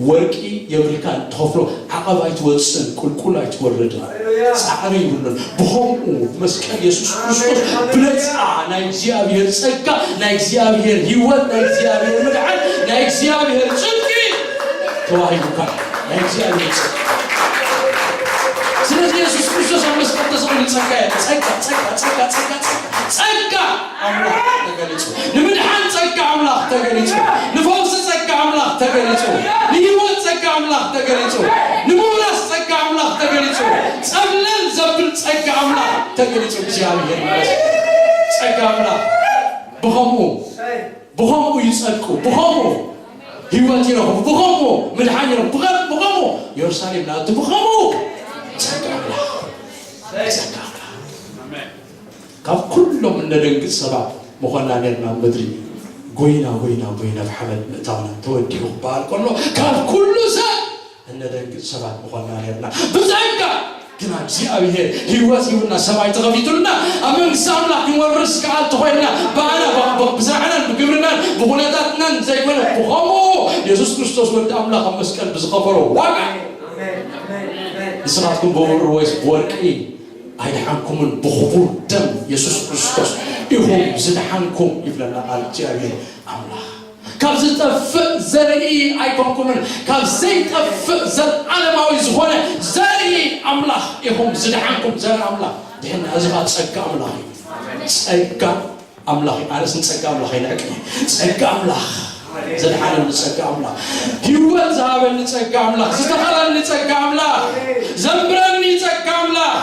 ወርቂ የብልካን፣ ትኸፍሎ ዓቐብ ኣይትወጽእን፣ ቁልቁል ኣይትወርድን፣ ጻዕሪ ይብሉን። ብኸምኡ መስቀል የሱስ ክርስቶስ ብነጻ ናይ እግዚኣብሔር ጸጋ፣ ናይ እግዚኣብሔር ህይወት፣ ናይ እግዚኣብሔር ምድሓን፣ ናይ እግዚኣብሔር ጽድቂ ተዋሂቡካ። ናይ እግዚኣብሔር ጸጋ። ስለዚ የሱስ ክርስቶስ ኣብ መስቀል ተሰቒሉ ጸጋ፣ ጸጋ፣ ጸጋ፣ ጸጋ፣ ጸጋ፣ ጸጋ ኣምላኽ ተገሊጹ። ንምድሓን ጸጋ ኣምላኽ ተገሊጹ። ንፈውሲ ጸጋ ኣምላኽ ተገሊጹ። ንህይወት ጸጋ ኣምላኽ ተገሊጹ። ንምውራስ ጸጋ ኣምላኽ ተገሊጹ። ጸብለል ዘብል ጸጋ ኣምላኽ ተገሊጹ። እግዚኣብሔር ይመስገን። ጸጋ ኣምላኽ ብኸምኡ፣ ብኸምኡ ይጸድቁ። ብኸምኡ ህይወት ይረኽቡ። ብኸምኡ ምድሓን ይረኽቡ። ብኸም-፣ ብኸምኡ ኢየሩሳሌም ናቱ። ብኸምኡ ጸጋ ኣምላኽ፣ ጸጋ ኣምላኽ። ካብ ኩሎም እነደንግጽ ሰባት ምኾንና ኔርና ኣብ ምድሪ። ጎይና፣ ጎይና፣ ጎይና፣ ብሓመድ ምእታውና ተወዲኡ ክበሃል ከሎ፣ ካብ ኩሉ ሰብ እነደንግጽ ሰባት ምኾንና ኔርና። ብጸጋ ግና እግዚኣብሔር ህይወት ሂቡና፣ ሰማይ ተኸፊቱልና፣ ኣብ መንግስቲ ኣምላኽ ክንወርስ ከኣ እንተኾይንና፣ ብኣና፣ ብ-፣ ብ-፣ ብስራሕናን ብግብርናን ብኹነታትናን ዘይኮነ፣ ብኸምኡ የሱስ ክርስቶስ ወዲ ኣምላኽ ኣብ መስቀል ብዝኸፈሎ ዋጋ። ንስኻትኩም ብብሩር ወይስ ብወርቂ ኣይደሓንኩምን፣ ብኽቡር ደም የሱስ ክርስቶስ ኢኹም ዝደሓንኩም ይብለና ቃል እግዚኣብሔር ኣምላኽ። ካብ ዝጠፍእ ዘርኢ ኣይኮንኩምን፣ ካብ ዘይጠፍእ ዘለዓለማዊ ዝኾነ ዘርኢ ኣምላኽ ኢኹም ዝደሓንኩም፣ ዘርኢ ኣምላኽ ድሕና። እዚ ኸኣ ጸጋ ኣምላኽ እዩ። ጸጋ ኣምላኽ እዩ። ኣነስ ንጸጋ ኣምላኽ ኣይንዕቅን እየ። ጸጋ ኣምላኽ ዘድሓነኒ ጸጋ ኣምላኽ፣ ህይወት ዝሃበኒ ጸጋ ኣምላኽ፣ ዝተኸለኒ ጸጋ ኣምላኽ፣ ዘንብረኒ ጸጋ ኣምላኽ።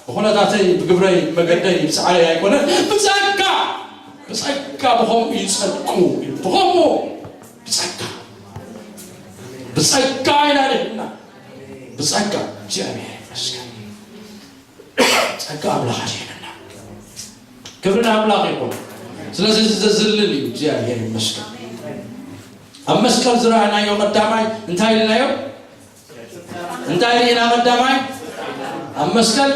ብኹነታተይ፣ ብግብረይ፣ ብመገደይ፣ ብጻዕረይ ኣይኮነን፣ ብጸጋ፣ ብጸጋ ብኸምኡ ይጸድቁ። ብኸምኡ፣ ብጸጋ፣ ብጸጋ ኢና ድሕና። ብጸጋ፣ እግዚኣብሔር ይመስገን። ጸጋ ኣምላኽ ኣድሒኑና። ክብሪ ንኣምላኽ ይኹን። ስለዚ እዚ ዘዝልል እዩ። እግዚኣብሔር ይመስገን። ኣብ መስቀል ዝረኣናዮ ቀዳማይ እንታይ ኢልናዮ? እንታይ ርኢና ቀዳማይ? ኣብ መስቀል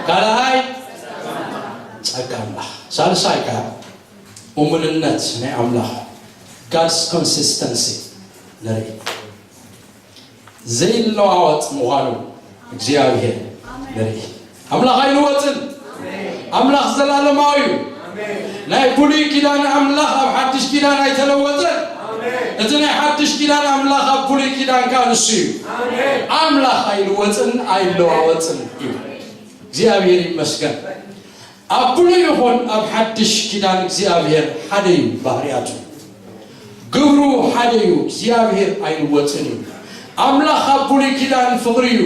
ካልኣይ ጸጋ ኣምላኽ። ሳልሳይ ከኣ እሙንነት ናይ ኣምላኽ፣ God's consistency። ንርኢ። ዘይለዋወጥ ምዃኑ እግዚኣብሔር ንርኢ። ኣምላኽ ኣይልወጥን። ኣምላኽ ዘላለማዊ እዩ። ናይ ብሉይ ኪዳን ኣምላኽ ኣብ ሓድሽ ኪዳን ኣይተለወጠን። እቲ ናይ ሓድሽ ኪዳን ኣምላኽ ኣብ ብሉይ ኪዳን ከኣ ንሱ እዩ። ኣምላኽ ኣይልወጥን፣ ኣይለዋወጥን እዩ። እግዚኣብሔር ይመስገን። ኣብ ብሉይ ይኹን ኣብ ሓድሽ ኪዳን እግዚኣብሔር ሓደ እዩ ባህርያቱ። ግብሩ ሓደ እዩ። እግዚኣብሔር ኣይልወጥን እዩ። ኣምላኽ ኣብ ብሉይ ኪዳን ፍቕሪ እዩ።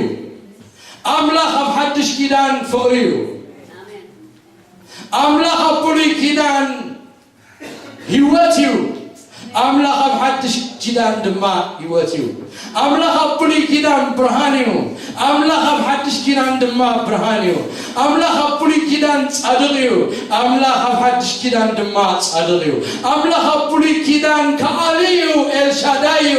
ኣምላኽ ኣብ ሓድሽ ኪዳን ፍቕሪ እዩ። ኣምላኽ ኣብ ብሉይ ኪዳን ህይወት እዩ። ኣምላኽ ኣብ ሓድሽ ኪዳን ድማ ህይወት እዩ። ኣምላኽ ኣብ ብሉይ ኪዳን ብርሃን እዩ። ኣምላኽ ኣብ ሓድሽ ኪዳን ድማ ብርሃን እዩ። ኣምላኽ ኣብ ብሉይ ኪዳን ጻድቕ እዩ። ኣምላኽ ኣብ ሓድሽ ኪዳን ድማ ጻድቕ እዩ። ኣምላኽ ኣብ ብሉይ ኪዳን ከኣሊ እዩ፣ ኤልሻዳይ እዩ።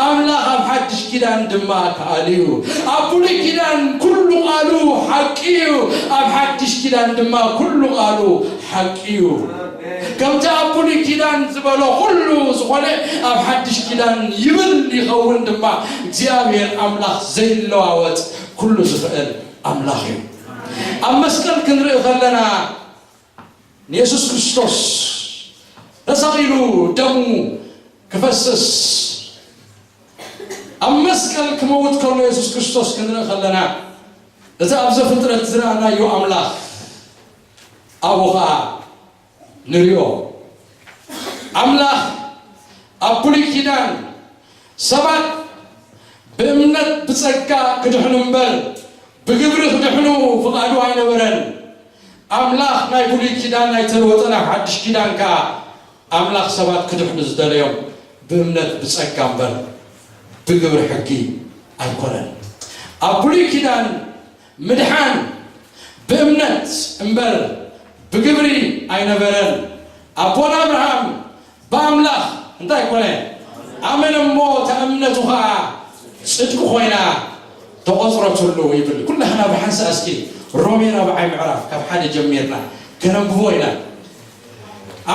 ኣምላኽ ኣብ ሓድሽ ኪዳን ድማ ከኣሊ እዩ። ኣብ ብሉይ ኪዳን ኩሉ ቃሉ ሓቂ እዩ። ኣብ ሓድሽ ኪዳን ድማ ኩሉ ቃሉ ሓቂ እዩ። ከምቲ ኣብ ብሉይ ኪዳን ዝበሎ ኩሉ ዝኾነ ኣብ ሓድሽ ኪዳን ይብል ይኸውን ድማ። እግዚኣብሔር ኣምላኽ ዘይለዋወጥ ኩሉ ዝኽእል ኣምላኽ እዩ። ኣብ መስቀል ክንርኢ ከለና ንየሱስ ክርስቶስ ተሰቒሉ ደሙ ክፈስስ ኣብ መስቀል ክመውት ከሎ የሱስ ክርስቶስ ክንርኢ ከለና፣ እቲ ኣብ ዘፍጥረት ዝረኣናዮ ኣምላኽ ኣብኡ ኸኣ ንሪኦ። ኣምላኽ ኣብ ብሉይ ኪዳን ሰባት ብእምነት ብጸጋ ክድሕኑ እምበር ብግብሪ ክድሕኑ ፍቓዱ ኣይነበረን። ኣምላኽ ናይ ብሉይ ኪዳን ኣይተለወጠን፣ ኣብ ሓድሽ ኪዳን ከኣ ኣምላኽ ሰባት ክድሕኑ ዝደለዮም ብእምነት ብጸጋ እምበር ብግብሪ ሕጊ ኣይኮነን። ኣብ ብሉይ ኪዳን ምድሓን ብእምነት እምበር ብግብሪ ኣይነበረን። ኣቦና ኣብርሃም ብኣምላኽ እንታይ ኮነ? ኣመነ እሞ እታ እምነቱ ኸኣ ጽድቂ ኮይና ተቖጽረትሉ ይብል። ኩላህና ብሓንሳእ እስኪ ሮሜ ራብዓይ ምዕራፍ ካብ ሓደ ጀሚርና ከነንብቦ ኢና።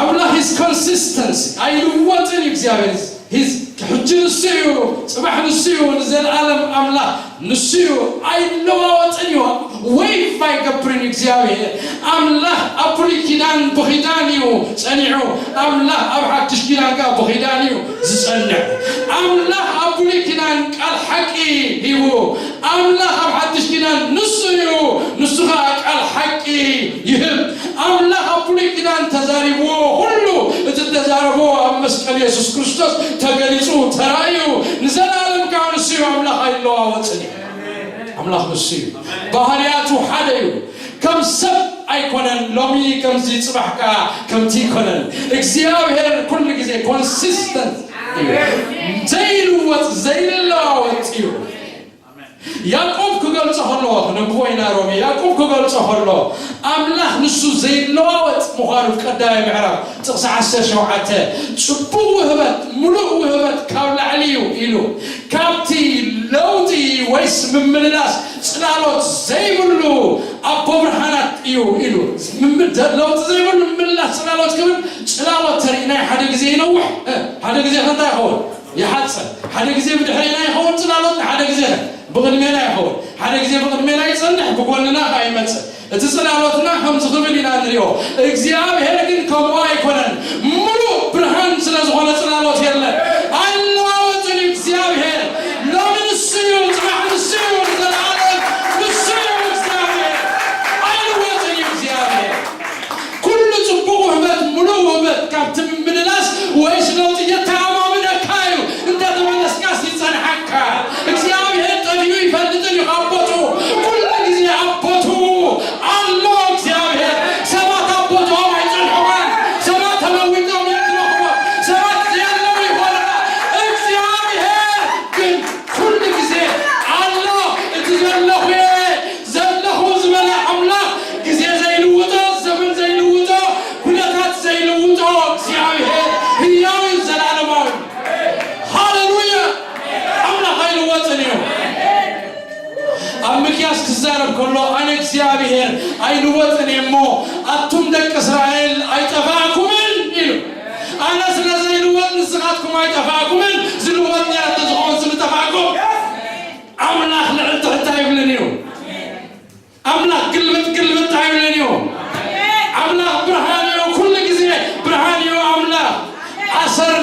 ኣምላኽ is consistency ኣይልወጥን እዩ። እግዚኣብሔር is ሕጂ ንሱ እዩ፣ ጽባሕ ንሱ እዩ፣ ንዘለኣለም ኣምላኽ ንሱ እዩ። ኣይለዋወጥን እዩ። ወይፍ ኣይገብርን እዩ እግዚኣብሔር። ኣምላኽ ኣብ ብሉይ ኪዳን ብኺዳን እዩ ጸኒዑ። ኣምላኽ ኣብ ሓድሽ ኪዳን ከኣ ብኺዳን እዩ ዝጸንዕ። ኣምላኽ ኣብ ብሉይ ኪዳን ቃል ሓቂ ሂቡ። ኣምላኽ ኣብ ሓድሽ ኪዳን ንሱ እዩ። ንሱ ኸኣ ቃል ሓቂ ይህብ። ኣምላኽ ኣብ ብሉይ ኪዳን ተዛሪብዎ ኩሉ እቲ ተዛረቦ ኣብ መስቀል የሱስ ክርስቶስ ተገሊጹ ተራእዩ። ንዘለኣለም ከኣ ንሱ እዩ። ኣምላኽ ኣይለዋወጥን እዩ። ኣምላኽ ንሱ እዩ። ባህርያቱ ሓደ እዩ። ከም ሰብ ኣይኮነን። ሎሚ ከምዚ ጽባሕ ከኣ ከምቲ ኣይኮነን። እግዚኣብሔር ኩሉ ግዜ ኮንሲስተንት እዩ። ዘይልወጥ ዘይለዋወጥ እዩ። ያዕቆብ ክገልጾ ከሎ፣ ክነብቦ ኢና ሮሜ፣ ያዕቆብ ክገልጾ ከሎ ኣምላኽ ንሱ ዘይለዋወጥ ምዃኑ ቀዳማይ ምዕራፍ ጥቕሲ ዓሰርተ ሸውዓተ ጽቡቕ ውህበት፣ ምሉእ ውህበት ካብ ላዕሊ እዩ ኢሉ፣ ካብቲ ለውጢ ወይስ ምምልላስ ጽላሎት ዘይብሉ ኣቦ ብርሃናት እዩ ኢሉ። ምም-፣ ለውጢ ዘይብሉ ምምልላስ ጽላሎት ክብል ጽላሎት ተሪእና ሓደ ግዜ ይነውሕ፣ እ፣ ሓደ ግዜ ከ እንታይ ይኸውን? ይሓጽር። ሓደ ግዜ ብድሕሬና ይኸውን ጽላሎት፣ ሓደ ግዜ ከ ብቕድሜና ይኸውን። ሓደ ግዜ ብቕድሜና ይጸንሕ፣ ብጎንና ከኣ ይመጽእ። እቲ ጽላሎትና ከምዚ ክብል ኢና ንሪኦ። እግዚኣብሔር ግን ከምኡ ኣይኮነን። ምሉእ ብርሃን ስለ ዝኾነ ጽላሎት የለን። ኣይለዋወጥን እዩ እግዚኣብሔር። ሎሚ ንሱ እዩ፣ ጽባሕ ንሱ እዩ፣ ንዘለኣለም ንሱ እዩ እግዚኣብሔር። ኣይልወጥን እዩ እግዚኣብሔር። ኩሉ ጽቡቕ ውህበት፣ ምሉእ ውህበት ካብቲ ምምልላስ ወይስ ለውጢ የተኣማምነካ እዩ። እንተ ተመለስካስ ይጸንሓካ። እግዚኣብሔር ጠፊኡ ይፈልጥን እዩ ካብ ቦትኡ። ኩሉ ግዜ ኣብ ቦትኡ ኣሎ እግዚኣብሔር። ሰባት ኣብ ቦትኦም ኣይጸንሑን። ሰባት ተለዊጦም እዮም ዝረኽቦም። ሰባት ዘየለዉ ይኾኑና። እግዚኣብሔር ግን ኩሉ ግዜ ኣሎ። እቲ ዘለኹ እየ፣ ዘለኹ ዝበለ ኣምላኽ፣ ግዜ ዘይልውጦ፣ ዘመን ዘይልውጦ፣ ኩነታት ዘይልውጦ እግዚኣብሔር ህያው እዩ፣ ዘላለማዊ። ሃሌሉያ! ኣምላኽ ኣይልወጥን እዩ። ኣብ ሚክያስ ክዛረብ ከሎ፣ ኣነ እግዚኣብሔር ኣይልወጥን እየ እሞ፣ ኣቱም ደቂ እስራኤል ኣይጠፋእኩምን ኢሉ። ኣነ ስለ ዘይልወጥ ንስኻትኩም ኣይጠፋእኩምን፣ ዝልወጥ ነይረ እንተ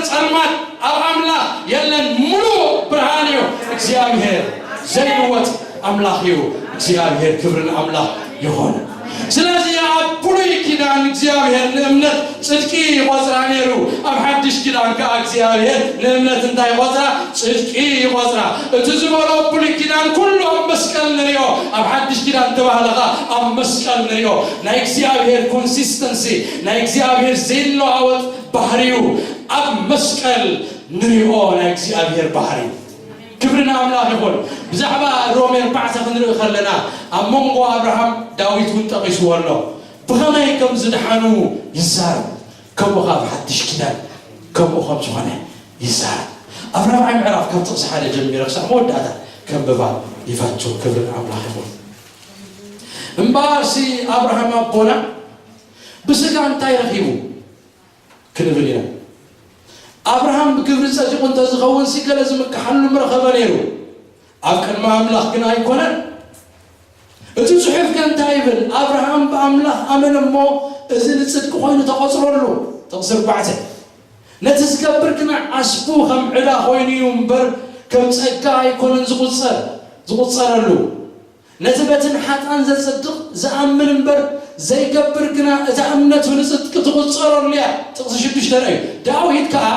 ጸልማት ኣብ ኣምላኽ የለን፣ ምሉእ ብርሃን እዩ። እግዚኣብሔር ዘይልወጥ ኣምላኽ እዩ። እግዚኣብሔር ክብሪ ንኣምላኽ ይኹን። ስለዚ ኣብ ብሉይ ኪዳን እግዚኣብሔር ንእምነት ጽድቂ ይቖጽራ ነይሩ። ኣብ ሓድሽ ኪዳን ከኣ እግዚኣብሔር ንእምነት እንታይ ይቖጽራ? ጽድቂ ይቖጽራ። እቲ ዝበሎ ብሉይ ኪዳን ኩሉ ኣብ መስቀል ንሪኦ፣ ኣብ ሓድሽ ኪዳን ተባህለ ከኣ ኣብ መስቀል ንሪኦ። ናይ እግዚኣብሔር ኮንሲስተንሲ፣ ናይ እግዚኣብሔር ዘይለዋወጥ ባህሪኡ ኣብ መስቀል ንሪኦ። ናይ እግዚኣብሔር ባህሪ ክብሪ ንኣምላኽ ይኹን። ብዛዕባ ሮሜ ኣርባዕተ ክንርኢ ከለና ኣብ መንጎ ኣብርሃም ዳዊት እውን ጠቒስዎ ኣሎ። ብኸመይ ከም ዝድሓኑ ይዛረብ። ከምኡ ኸኣ ኣብ ሓድሽ ኪዳን ከምኡ ከም ዝኾነ ይዛረብ። ኣብ ራብዓይ ምዕራፍ ካብ ጥቕሲ ሓደ ጀሚረ ክሳብ መወዳእታ ከንብባ ይፈቱ። ክብሪ ንኣምላኽ ይኹን። እምበኣርሲ ኣብርሃም ኣቦና ብስጋ እንታይ ረኺቡ? ክንብል ኢና። ኣብርሃም ብግብሪ ጸዲቑ እንተዝኸውንሲ ገለ ዝምክሓሉ ምረኸበ ነይሩ። ኣብ ቅድሚ ኣምላኽ ግን ኣይኮነን። እቲ ጽሑፍ ከ እንታይ ይብል? ኣብርሃም ብኣምላኽ ኣመነ እሞ እዚ ንጽድቂ ኮይኑ ተቖጽረሉ። ጥቕሲ ኣርባዕተ። ነቲ ዝገብር ግና ዓስቡ ከም ዕዳ ኮይኑ እዩ እምበር ከም ጸጋ ኣይኮነን ዝቑጸር-፣ ዝቑጸረሉ። ነቲ በቲ ንሓጣን ዘጽድቕ ዝኣምን እምበር ዘይገብር ግና እታ እምነቱ ንጽድቂ ትቑጸረሉ እያ። ጥቕሲ ሽዱሽተ ርእዩ። ዳዊት ከኣ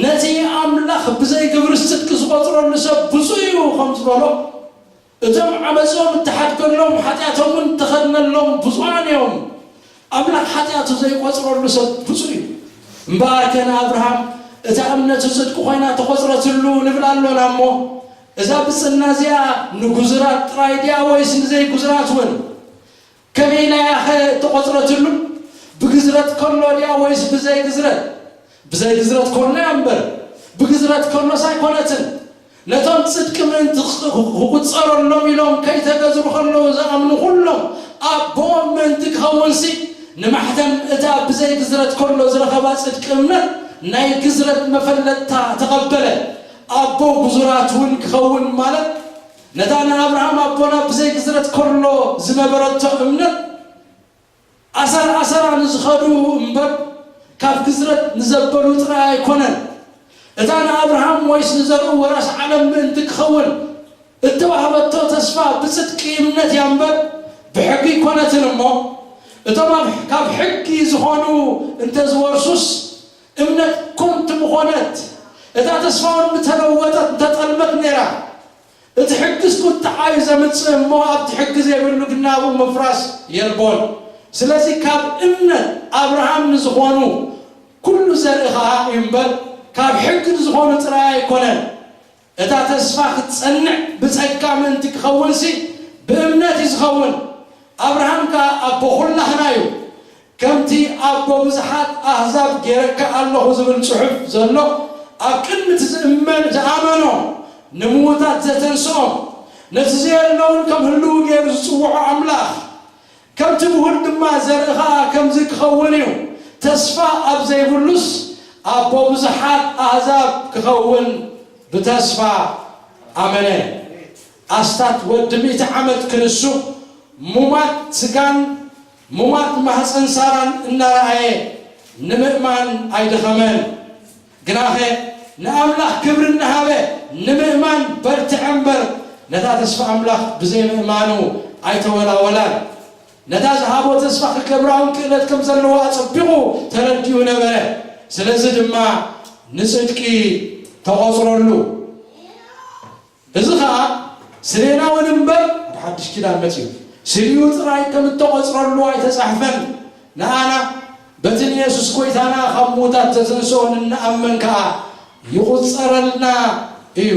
ነቲ ኣምላኽ ብዘይ ግብሪ ጽድቂ ዝቖጽረሉ ሰብ ብፁዕ እዩ ከም ዝበሎ፣ እቶም ዓመጾም እተሓድገሎም ሓጢኣቶም እውን እተኸድነሎም ብፁዓን እዮም። ኣምላኽ ሓጢኣቱ ዘይቆጽረሉ ሰብ ብፁዕ እዩ። እምበኣርከ ንኣብርሃም እታ እምነቱ ጽድቂ ኮይና ተቖጽረትሉ ንብል ኣሎና እሞ፣ እዛ ብጽና እዚኣ ንግዙራት ጥራይ ድያ ወይስ ንዘይግዙራት እውን? ከመይ ኢላ እያ ኸ እተቖጽረትሉ? ብግዝረት ከሎ ድያ ወይስ ብዘይ ግዝረት? ብዘይ ግዝረት ኮና እያ እምበር፣ ብግዝረት ከሎስ ኣይኮነትን። ነቶም ጽድቂ ምእንቲ ኽ-፣ ክቑጸረሎም ኢሎም ከይተገዝሩ ከለዉ ዝኣምኑ ኩሎም ኣቦኦም ምእንቲ ክኸውንሲ፣ ንማሕተም እታ ብዘይ ግዝረት ከሎ ዝረኸባ ጽድቂ እምነት ናይ ግዝረት መፈለጥታ ተቐበለ። ኣቦ ግዙራት እውን ክኸውን ማለት፣ ነታ ንኣብርሃም ኣቦና ብዘይ ግዝረት ከሎ ዝነበረቶ እምነት፣ ኣሰር ኣሰራ ንዝኸዱ እምበር፣ ካብ ግዝረት ንዘበሉ ጥራይ ኣይኮነን። እታ ንኣብርሃም ወይስ ንዘርኡ ወራስ ዓለም ምእንቲ ክኸውን እተዋህበቶ ተስፋ ብጽድቂ እምነት እያ እምበር፣ ብሕጊ ኣይኮነትን እሞ፣ እቶም ኣብ፣ ካብ ሕጊ ዝኾኑ እንተ ዝወርሱስ፣ እምነት ኮንቱ ምኾነት፣ እታ ተስፋ እውን ምተለወጠት፣ ምተጠልመት ነይራ። እቲ ሕግስ ቁጥዓ እዩ ዘምጽእ እሞ፣ ኣብቲ ሕጊ ዘይብሉ ግን ናብኡ ምፍራስ የልቦን። ስለዚ ካብ እምነት ኣብርሃም ንዝኾኑ ኩሉ ዘርኢ ኸኣ እዩ እምበር፣ ካብ ሕጊ ንዝኾኑ ጥራይ ኣይኮነን። እታ ተስፋ ክትጸንዕ ብጸጋ ምእንቲ ክኸውንሲ ብእምነት እዩ ዝኸውን። ኣብርሃም ከኣ ኣቦ ኹላህና እዩ። ከምቲ ኣቦ ብዙሓት ኣህዛብ ገይረካ ኣለኹ ዝብል ጽሑፍ ዘሎ፣ ኣብ ቅድሚ እቲ ዝእመን፣ ዝኣመኖ ንምዉታት ዘተንስኦም፣ ነቲ ዘየለውን ከም ህልው ገይሩ ዝጽውዖ ኣምላኽ፣ ከምቲ ምሁር ድማ ዘርኢ ኸኣ ከምዚ ክኸውን እዩ። ተስፋ ኣብ ዘይብሉስ ኣቦ ብዙሓት ኣህዛብ ክኸውን ብተስፋ ኣመነ። ኣስታት ወዲ ሚእቲ ዓመት ክንሱ፣ ሙማት ስጋን ሙማት ማህፀን ሳራን እናረኣየ ንምእማን ኣይደኸመን። ግናኸ ንኣምላኽ ክብሪ እናሃበ ንምእማን በርትዐ እምበር፣ ነታ ተስፋ ኣምላኽ ብዘይ ምእማኑ ኣይተወላወላን። ነታ ዝሃቦ ተስፋ ክገብራ እውን ክእለት ከም ዘለዎ ኣጸቢቑ ተረዲኡ ነበረ። ስለዚ ድማ ንጽድቂ ተቖጽረሉ። እዚ ኸኣ ስሌናውን እምበር፣ ኣብ ሓድሽ ኪዳን መጺኡ፣ ስሊኡ ጥራይ ከም እተቖጽረሉ ኣይተጻሕፈን። ንኣና በቲ ንየሱስ ጐይታና ካብ ምዉታት ዘተንስኦ ንንኣምን ከኣ ይቑጸረልና እዩ።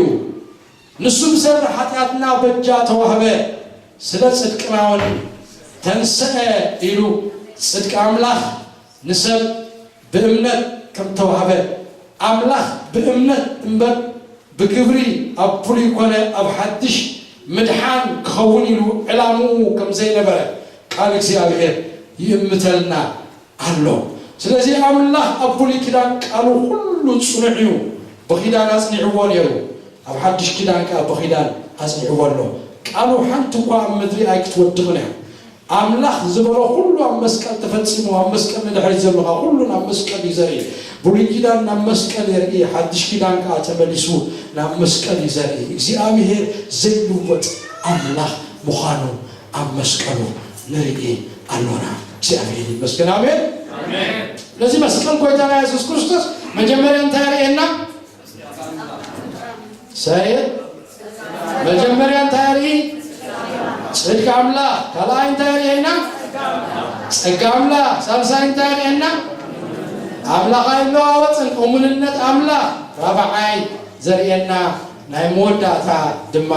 ንሱ ብሰሪ ሓጢኣትና በጃ ተዋህበ፣ ስለ ጽድቅና እውን ተንስአ ኢሉ ጽድቂ ኣምላኽ ንሰብ ብእምነት ከም ተዋህበ፣ ኣምላኽ ብእምነት እምበር ብግብሪ ኣብ ብሉይ ኮነ ኣብ ሓድሽ ምድሓን ክኸውን ኢሉ ዕላምኡ ከም ዘይነበረ ቃል እግዚኣብሔር ይእምተልና ኣሎ። ስለዚ ኣምላኽ ኣብ ብሉይ ኪዳን ቃሉ ኩሉ ጽኑዕ እዩ። ብኺዳን ኣጽኒዕዎ ነይሩ፣ ኣብ ሓድሽ ኪዳን ከኣ ብኺዳን ኣጽኒዕዎ ኣሎ። ቃሉ ሓንቲ እኳ ኣብ ምድሪ ኣይክትወድቕን እያ። ኣምላኽ ዝበሎ ኩሉ ኣብ መስቀል ተፈጺሙ። ኣብ መስቀል ንድሕሪት ዘለኻ ኩሉ ናብ መስቀል እዩ ዘርኢ። ብሉይ ኪዳን ናብ መስቀል የርኢ፣ ሓድሽ ኪዳን ከኣ ተመሊሱ ናብ መስቀል እዩ ዘርኢ። እግዚኣብሔር ዘይልወጥ ኣምላኽ ምዃኑ ኣብ መስቀሉ ንርኢ ኣሎና። እግዚኣብሔር ይመስገን። ኣሜን። ስለዚህ መስቀል ጎይታና የሱስ ክርስቶስ መጀመርያ እንታይ የርእየና? ሰይድ መጀመርያ እንታይ ርኢ? ጽድቂ ኣምላኽ። ካልኣይ እንታይ ርእየና? ጸጋ ኣምላኽ። ሳልሳይ እንታይ ርእየና? ኣምላኽ ኣይለዋወጥን፣ እሙንነት ኣምላኽ። ራብዓይ ዘርእየና ናይ መወዳእታ ድማ፣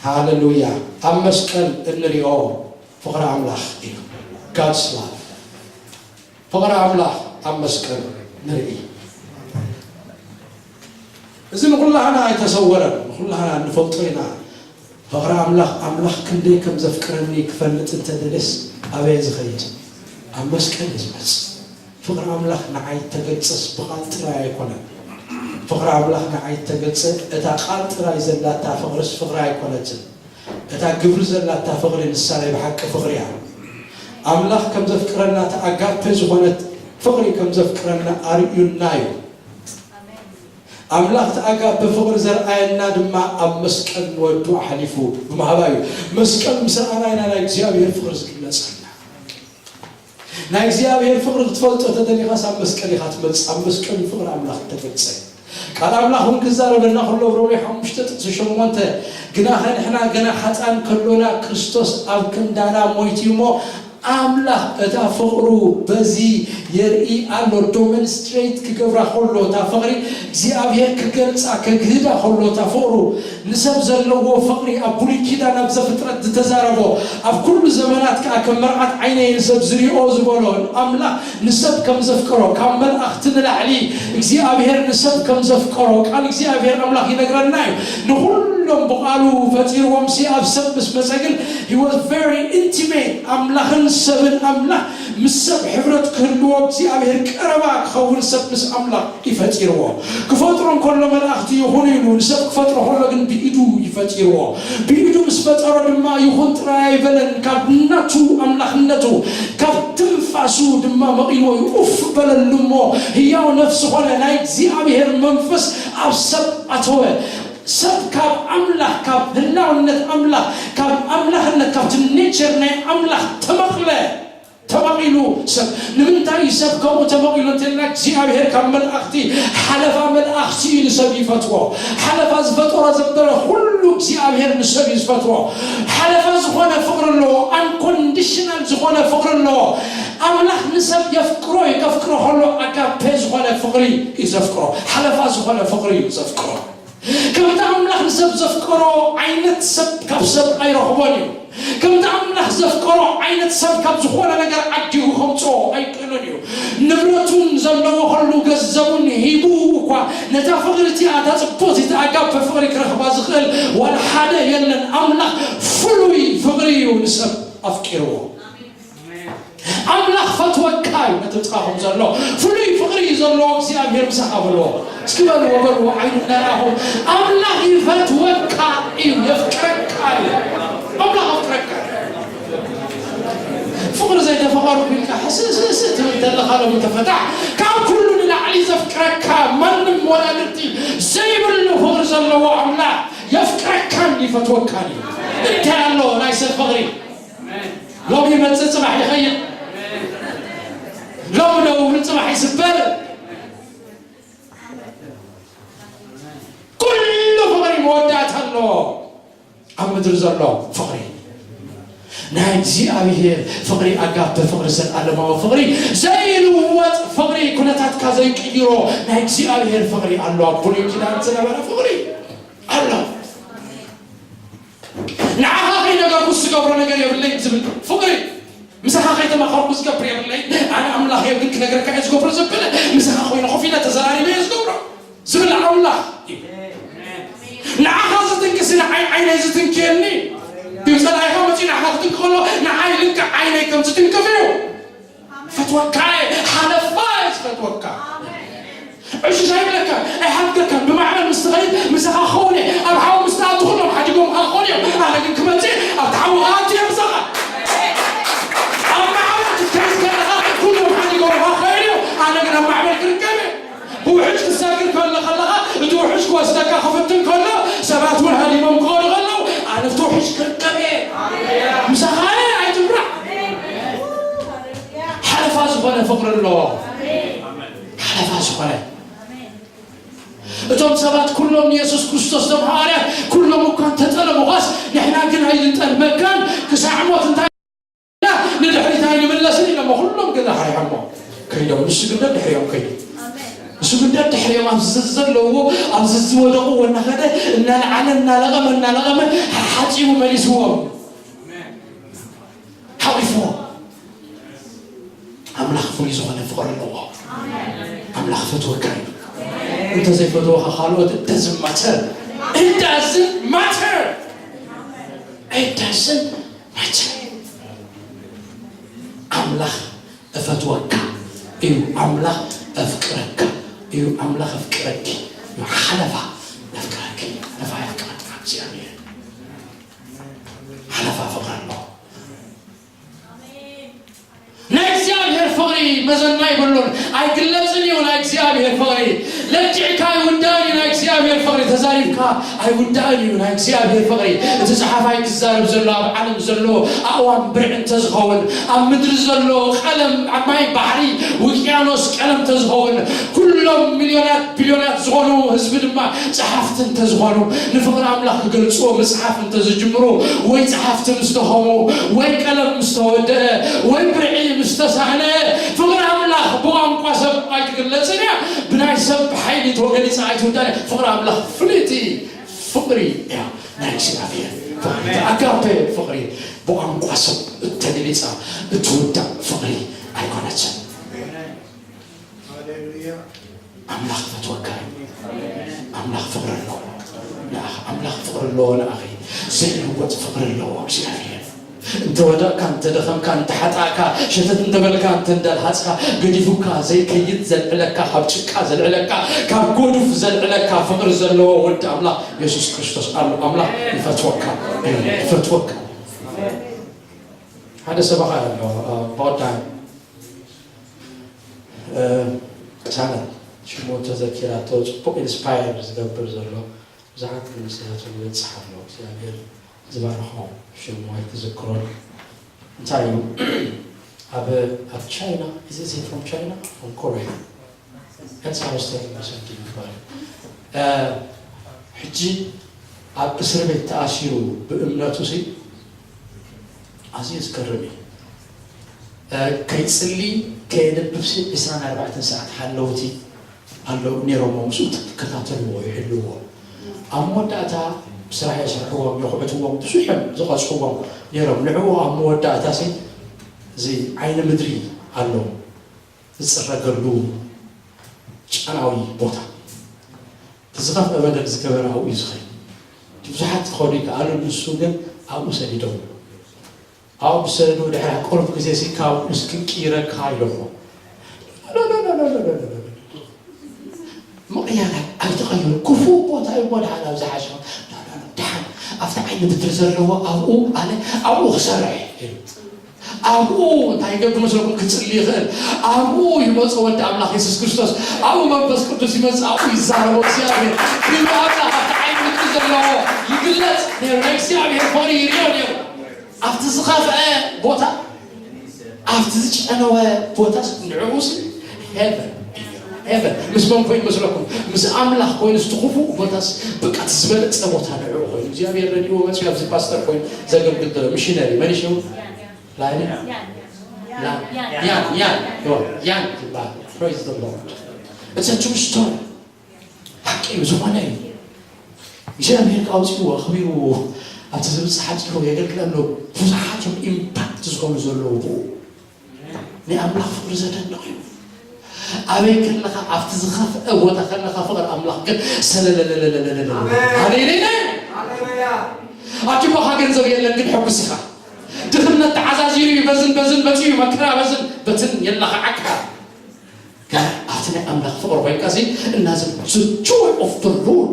ሃለሉያ፣ ኣብ መስቀል እንሪኦ ፍቕሪ ኣምላኽ እዩ። God's love። ፍቕሪ ኣምላኽ ኣብ መስቀል ንርኢ። እዚ ንኹላህና ኣይተሰወረን፣ ንኹላህና ንፈልጦ ኢና። ፍቕሪ ኣምላኽ፣ ኣምላኽ ክንደይ ከም ዘፍቅረኒ ክፈልጥ እንተደልየስ ኣበይ ዝኸይድ? ኣብ መስቀል እዩ ዝመጽእ። ፍቕሪ ኣምላኽ ንዓይ ተገልጸስ ብቓል ጥራይ ኣይኮነን። ፍቕሪ ኣምላኽ ንዓይ ተገልጸ፣ እታ ቃል ጥራይ ዘላታ ፍቕርስ ፍቕሪ ኣይኮነትን። እታ ግብሪ ዘላታ ፍቕሪ ንሳ ናይ ብሓቂ ፍቕሪ እያ። ኣምላኽ ከም ዘፍቅረና፣ እታ ኣጋፔ ዝኾነት ፍቕሪ ከም ዘፍቅረና ኣርእዩና እዩ። ኣምላኽ እቲ ኣጋፔ ፍቕሪ ዘርኣየና ድማ ኣብ መስቀል ንወዱ ኣሕሊፉ ብምሃባ እዩ። መስቀል ምስ ረኣና ኢና ናይ እግዚኣብሔር ፍቕሪ ዝግለጸልና። ናይ እግዚኣብሔር ፍቕሪ ክትፈልጦ ተደሊኻስ ኣብ መስቀል ኢኻ ትመጽእ። ኣብ መስቀል እዩ ፍቕሪ ኣምላኽ እተገልጸ። ቃል ኣምላኽ እውን ክዛረበና ከሎ ኣብ ሮሜ ሓሙሽተ ጥቕሲ ሸሞንተ፣ ግናኸ ንሕና ገና ሓጥኣን ከሎና ክርስቶስ ኣብ ክንዳና ሞይቱ እዩ እሞ፣ ኣምላኽ እታ ፍቕሩ በዚ የርኢ ኣሎ። ዶመንስትሬት ክገብራ ከሎ እታ ፍቕሪ እግዚኣብሔር ክገልጻ ከግህዳ ከሎ እታ ፍቕሩ ንሰብ ዘለዎ ፍቕሪ ኣብ ብሉይ ኪዳን ኣብ ዘፍጥረት ዝተዛረቦ፣ ኣብ ኩሉ ዘመናት ከኣ ከም መርዓት ዓይነይ ንሰብ ዝሪኦ ዝበሎ ኣምላኽ ንሰብ ከም ዘፍቅሮ፣ ካብ መላእኽቲ ንላዕሊ እግዚኣብሔር ንሰብ ከም ዘፍቅሮ ቃል እግዚኣብሔር ኣምላኽ ይነግረና እዩ። ንኹሎም ብቓሉ ፈጢርዎም ሲ ኣብ ሰብ ምስ መጸ ግን he was very intimate። ኣምላኽን ሰብን ኣምላኽ ምስ ሰብ ሕብረት ክህልዎ እግዚኣብሔር ቀረባ ክኸውን ሰብ ምስ ኣምላኽ ይፈጢርዎ። ክፈጥሮ እንከሎ መላእኽቲ ይኹኑ ኢሉ፣ ንሰብ ክፈጥሮ ከሎ ግን ብኢዱ ይፈጢርዎ። ብኢዱ ምስ ፈጠሮ ድማ ይኹን ጥራይ ኣይበለን። ካብ ናቱ ኣምላኽነቱ፣ ካብ ትንፋሱ ድማ መቒልዎ እዩ። ኡፍ በለሉ እሞ ህያው ነፍሲ ኾነ። ናይ እግዚኣብሔር መንፈስ ኣብ ሰብ ኣተወ። ሰብ ካብ ኣምላኽ፣ ካብ ህላውነት ኣምላኽ፣ ካብ ኣምላኽነት፣ ካብቲ ኔቸር ናይ ኣምላኽ ተመቕለ። ተባሂሉ ሰብ ንምንታይ እዩ ሰብ ከምኡ ተመቒሉ እንተልና እግዚኣብሔር ካብ መልኣኽቲ ሓለፋ መልኣኽቲ እዩ ንሰብ ይፈትዎ። ሓለፋ ዝፈጠሮ ዘበለ ኩሉ እግዚኣብሔር ንሰብ እዩ ዝፈትዎ። ሓለፋ ዝኾነ ፍቕሪ ኣለዎ። ኣንኮንዲሽናል ዝኾነ ፍቕሪ ኣለዎ። ኣምላኽ ንሰብ የፍቅሮ እዩ። ከፍቅሮ ከሎ ኣጋፔ ዝኾነ ፍቕሪ እዩ ዘፍቅሮ። ሓለፋ ዝኾነ ፍቕሪ እዩ ዘፍቅሮ። ከምቲ ኣምላኽ ንሰብ ዘፍቀሮ ዓይነት ሰብ ካብ ሰብ ኣይረኽቦን እዩ። ከምቲ ኣምላኽ ዘፍቀሮ ዓይነት ሰብ ካብ ዝኾነ ነገር ዓዲጉ ከምፅኦ ኣይክእልን እዩ። ንብረቱን ዘለዎ ከሉ ገንዘቡን ሂቡ እኳ ነታ ፍቕሪ እቲኣ፣ እታ ፅብቕቲ፣ እታ ኣጋፔ ፍቕሪ ክረኽባ ዝኽእል ዋላ ሓደ የለን። ኣምላኽ ፍሉይ ፍቕሪ እዩ ንሰብ ኣፍቂርዎ። ኣምላኽ ፈትወካ እዩ ነቲ ምሳኹም ዘሎ። ፍሉይ ፍቕሪ እዩ ዘለዎ እግዚኣብሔር ምሳኻ በልዎ። እስኪ በልዎ፣ በልዎ፣ ዓይኑ እናረኣኹም። ኣምላኽ ይፈትወካ እዩ፣ የፍቅረካ እዩ። ኣምላኽ ኣፍቅረካ እዩ። ፍቕሪ ዘይተፈቐርኩ ኢልካ ሕስስስ ትብል ዘለኻ ሎሚ ተፈታሕ። ካብ ኩሉ ንላዕሊ ዘፍቅረካ ማንም መወዳድርቲ ዘይብሉ ፍቕሪ ዘለዎ ኣምላኽ የፍቅረካን ይፈትወካን እዩ። እንታይ ኣሎ ናይ ሰብ ፍቕሪ? ሎሚ ይመጽእ፣ ጽባሕ ይኸይድ። ሎሚ ደው ይብል፣ ጽባሕ ይስበር። ኩሉ ፍቕሪ መወዳእታ ኣለዎ። ኣብ ምድሪ ዘሎ ፍቕሪ ናይ እግዚኣብሔር ፍቕሪ፣ ኣጋፔ ፍቕሪ፣ ዘላለማዊ ፍቕሪ፣ ዘይልወጥ ፍቕሪ፣ ኩነታትካ ዘይቅይሮ ናይ እግዚኣብሔር ፍቕሪ ኣሎ። ኣብ ብሉይ ኪዳን ዝነበረ ፍቕሪ ኣሎ። ንዓኻ ከይነገርኩ ዝገብሮ ነገር የብለይን ዝብል ፍቕሪ፣ ምሳኻ ከይተማኸርኩ ዝገብር የብለይን፣ ኣነ ኣምላኽ እየ ግን ክነግረካ እየ ዝገብሮ ዘበለ፣ ምሳኻ ኮይነ ኮፍ ኢለ ተዘራሪበ እየ ዝገብሮ ዝብል ኣምላኽ እዩ። ንዓኻ ዝትንክሲ ንዓይ ዓይነይ ዝትንክየኒ እዩ። ጸላኢኻ መፂኡ ንዓኻ ክትንክ ከሎ ንዓይ ልክዕ ዓይነይ ከም ዝትንክፍ እዩ። ይፈትወካ እየ። ሓለፋ እየ ዝፈትወካ። ዕሽሽ ኣይብለካን፣ ኣይሓድገካን። ብማዕበል ምስ ትኸይድ ምሳኻ ክኸውን እየ። ኣብ ሓዊ ምስ ትኣቱ ኩሎም ሓዲጎምካ ክኾኑ እዮም። ኣነ ግን ክመጽእ ኣብቲ ሓዊ ክኣቱ እየ። እቶም ሰባት ኩሎም ንየሱስ ክርስቶስ፣ እቶም ሃዋርያት ኩሎም እኳ እንተጠለሙኻስ፣ ንሕና ግን ኣይንጠልመካን፣ ክሳዕ ሞት እንታይ ንድሕሪት ኣይንምለስን ኢሎሞ። ኩሎም ግን ኣሕሪሖሞ ከይዶም፣ ንሱ ግን ደድሕሪኦም ከይዱ። ንሱ ግን ደድሕሪኦም ኣብዚ ዘለዉ፣ ኣብዚ ዝወደቑዎ እናኸደ፣ እናለዓለ፣ እናለቐመ፣ እናለቐመ ሓፂቡ መሊስዎም። ሓቂፍዎ። ኣምላኽ ፍሉይ ዝኾነ ፍቕሪ ኣለዎ። ኣምላኽ ፈትወካ እዩ። እንተዘይፈትወካ ካልኦት it doesn't matter. It doesn't matter. It doesn't matter. ኣምላኽ እፈትወካ እዩ። ኣምላኽ እፍቅረካ እዩ። ኣምላኽ እፍቅረኪ እዩ። ሓለፋ እፍቅረኪ፣ ሓለፋ እፍቅረካ እግዚኣብሔር። ሓለፋ ፍቕሪ ኣሎ። ናይ እግዚኣብሔር ፍቕሪ መዘና ይብሉን ኣይግለጽን እዩ። ናይ እግዚኣብሔር ፍቕሪ ለኪዕካ ኣይውዳእን እዩ። ናይ እግዚኣብሔር ፍቕሪ ተዛሪብካ ኣይውዳእን እዩ። ናይ እግዚኣብሔር ፍቕሪ፣ እቲ ጸሓፋይ ክዛረብ ዘሎ፣ ኣብ ዓለም ዘሎ ኣእዋም ብርዒ እንተዝኸውን፣ ኣብ ምድሪ ዘሎ ቀለም ኣብ ማይ ባሕሪ ውቅያኖስ ቀለም እንተዝኸውን፣ ኩሎም ሚልዮናት ቢልዮናት ዝኾኑ ህዝቢ ድማ ጸሓፍቲ እንተዝኾኑ፣ ንፍቕሪ ኣምላኽ ክገልጽዎ ምጽሓፍ እንተዝጅምሩ፣ ወይ ጸሓፍቲ ምስ ደኸሙ፣ ወይ ቀለም ምስ ተወደአ፣ ወይ ብርዒ ምስ ተሳእነ፣ ፍቕሪ ኣምላኽ ብቋንቋ ሰብ ኣይትግለጽን እያ። ብናይ ሰብ ሓይሊ ተገሊጻ ኣይትውዳእን። ፍቕሪ ኣምላኽ ፍልይቲ ፍቕሪ እያ። ናይ እግዚኣብሔር ፍቕሪ፣ ኣጋፔ ፍቕሪ፣ ብቋንቋ ሰብ እተገሊጻ እትውዳእ ፍቕሪ ኣይኮነትን። ኣምላኽ ፈትወካ እዩ። ኣምላኽ ፍቕሪ ኣለዎ ንኣኻ። ኣምላኽ ፍቕሪ ኣለዎ ንኣኺ። ዘይልወጥ ፍቕሪ ኣለዎ እግዚኣብሔር። እንተ ወደቕካ፣ እንተ ደኸምካ፣ እንተ ሓጣእካ፣ ሸተት እንተ በልካ፣ እንተ እንዳልሃጽካ፣ ገዲፉካ ዘይከይድ ዘልዕለካ፣ ካብ ጭቃ ዘልዕለካ፣ ካብ ጎዱፍ ዘልዕለካ ፍቕሪ ዘለዎ ወዲ ኣምላኽ የሱስ ክርስቶስ ኣሎ። ኣምላኽ ይፈትወካ እዩ። ይፈትወካ። ሓደ ሰበኻ ኣሎ፣ እ፣ ብቐዳም፣ እ፣ ቅሳነት ሽሙ ተዘኪራቶ፣ ጽቡቕ ኢንስፓየር ዝገብር ዘሎ ብዙሓት መንእሰያት እውን ይበጽሕ ኣሎ። እግዚኣብሔር ዝባርኾ ሽሙ ኣይትዝክሮን። እንታይ እዩ? ኣብ፣ ኣብ ቻይና፣ is it from China? From Korea? That's how I was telling you something about it. እ፣ ሕጂ ኣብ እስር ቤት ተኣሲሩ ብእምነቱ ሲ ኣዝዩ ዝገርም እዩ። እ፣ ከይጽሊ ከየንብብ ሲ ዕስራን ኣርባዕተን ሰዓት ሓለውቲ ኣለዉ ነይሮሞ፣ ምስኡ ትከታተልዎ፣ ይሕልዎ። ኣብ መወዳእታ ብስራሕ የስርሕዎም፣ የኹዕትዎም፣ ብዙሕም ዝቐጽዕዎም ነይሮም። ንዕኡ ኣብ መወዳእታ ሲ እዚ ዓይኒ ምድሪ ኣሎ፣ ዝጽረገሉ ጨናዊ ቦታ። እቲ ዝኸፍአ በደል ዝገበረ ኣብኡ እዩ ዝኸይድ። ብዙሓት ክኸዱ ይከኣሉ፣ ንሱ ግን ኣብኡ ሰዲዶም። ኣብኡ ምስ ሰደዱ ድሕሪ ቁሩብ ግዜ ሲ ካብ ምስኪን ቅይረካ ኢሎሞ። ምቕያር ኣይተቐየሩ። ክፉእ ቦታ እዩ እሞ ደሓን ኣብዚ ሓሸዋ። ደሓን ኣብቲ ዓይኒ ምድሪ ዘለዎ ኣብኡ ኣነ ኣብኡ ክሰርሕ ኢሉ። ኣብኡ እንታይ ይገብር መስለኩም? ክጽሊ ይኽእል። ኣብኡ ይመጽእ ወዲ ኣምላኽ የሱስ ክርስቶስ። ኣብኡ መንፈስ ቅዱስ ይመጽእ። ኣብኡ ይዛረቦ እግዚኣብሔር። ክብሪ ኣምላኽ ኣብቲ ዓይኒ ምድሪ ዘለዎ ይግለጽ ነይሩ። ናይ እግዚኣብሔር ፍቕሪ ይርዮ ነይሩ። ኣብቲ ዝኸፍአ ቦታ፣ ኣብቲ ዝጨነወ ቦታስ ንዕኡስ ሄቨን እዩ። ሄቨን ምስ መን ኮይኑ መስለኩም? ምስ ኣምላኽ ኮይኑ፣ እቲ ክፉእ ቦታስ በቃ እቲ ዝበለጸ ቦታ ንዕኡ ኮይኑ። እግዚኣብሔር ረድእዎ መጽኡ ኣብዚ ፓስተር ኮይኑ ዘገልግል ዘሎ ሚሽነሪ መን እዩ ሽሙ? ላይነ? ላ-፣ ያን፣ ያን፣ ያን፣ ያን ይበሃል። Praise the Lord. It's a true story. ሓቂ እዩ፣ ዝኾነ እዩ። እግዚኣብሔር ኣውፅእዎ፣ ኣኽቢርዎ፣ ኣብቲ ዝብፅሕ ሓፂሩ የገልግል ኣሎ። ብዙሓት እዮም ኢምፓክት ዝኾኑ ዘለዉ ብኡ። ናይ ኣምላኽ ፍቕሪ ዘደንቕ እዩ። ኣበይ ከለኻ፣ ኣብቲ ዝኸፍአ ቦታ ከለኻ፣ ፍቕሪ ኣምላኽ ግን ሰለለለለለለለ። ኣሜን። ሃሌሉያ። ሃሌሉያ። ኣኪባኻ ገንዘብ የለን ግን ሕጉስ ኢኻ። ድኽነት ተዓዛዚሩ እዩ፣ በዝን በዝን መፂኡ እዩ፣ መከራ በዝን በትን የለኻዓካ። ግን ኣብቲ ናይ ኣምላኽ ፍቕሪ ኮይንካ ሲ እናዘም፣ the joy of the Lord,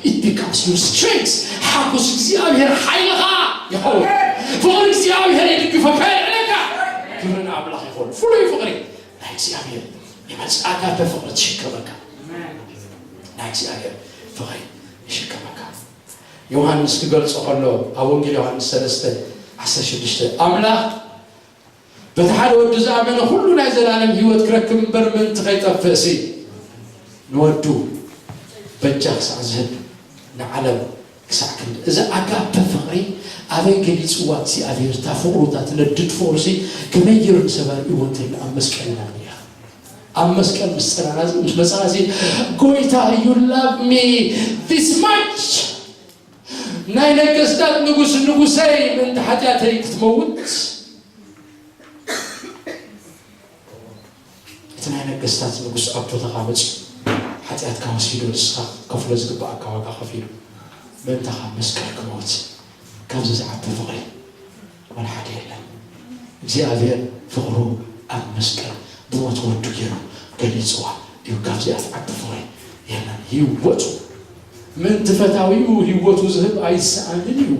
it becomes your strength. ሓጎስ እግዚኣብሔር ሓይልኻ ይኸውን። ፍቕሪ እግዚኣብሔር የድግፈካ፣ የልዕለካ። ክብሪ ንኣምላኽ ይኹን። ፍሉይ ፍቕሪ ናይ እግዚኣብሔር ይመጽእ። ኣጋፔ ፍቕሪ ትሽከመካ። ናይ እግዚኣብሔር ፍቕሪ ይሽከመካ። ዮሃንስ ክገልጾ ከሎ ኣብ ወንጌል ዮሃንስ ሰለስተ ዓሰርተ ሽዱሽተ ኣምላኽ በቲ ሓደ ወዱ ዝኣመነ ኩሉ ናይ ዘላለም ህይወት ክረክብ እምበር ምእንቲ ከይጠፍእ ሲ ንወዱ በጃ ክሳዕ ዝህብ ንዓለም ክሳዕ ክንዲ እዚ ኣጋፐ ፍቕሪ ኣበይ ገሊፅዋ እግዚኣብሔር እታ ፍቕሩ እታ ትነድድ ፍቕሩሲ ከመይ ገይሩ ንሰብ ኣርእይዎ እንተኢልና ኣብ መስቀል ኢና ንሪኣ ኣብ መስቀል ምስ ጸናና ምስ መጻና ሲ ጎይታ you love me this much ናይ ነገስታት ንጉስ ንጉሰይ ምእንቲ ሓጢኣተይ ክትመውት እቲ ናይ ነገስታት ንጉስ ኣብ ቦታኻ መጺኡ ሓጢኣትካ ወሲዱ ንስኻ ክትከፍሎ ዝግባኣካ ዋጋ ከፊሉ ምእንታኻ መስቀል ክመውት ካብዚ ዝዓቢ ፍቕሪ ዋላ ሓደ የለን እግዚኣብሔር ፍቕሩ ኣብ መስቀል ብሞት ወዱ ገይሩ ገሊፅዋ እዩ ካብዚኣ ዝዓቢ ፍቕሪ የለን ህይወቱ ምእንቲ ፈታዊኡ ህይወቱ ዝህብ ኣይሰኣንን እዩ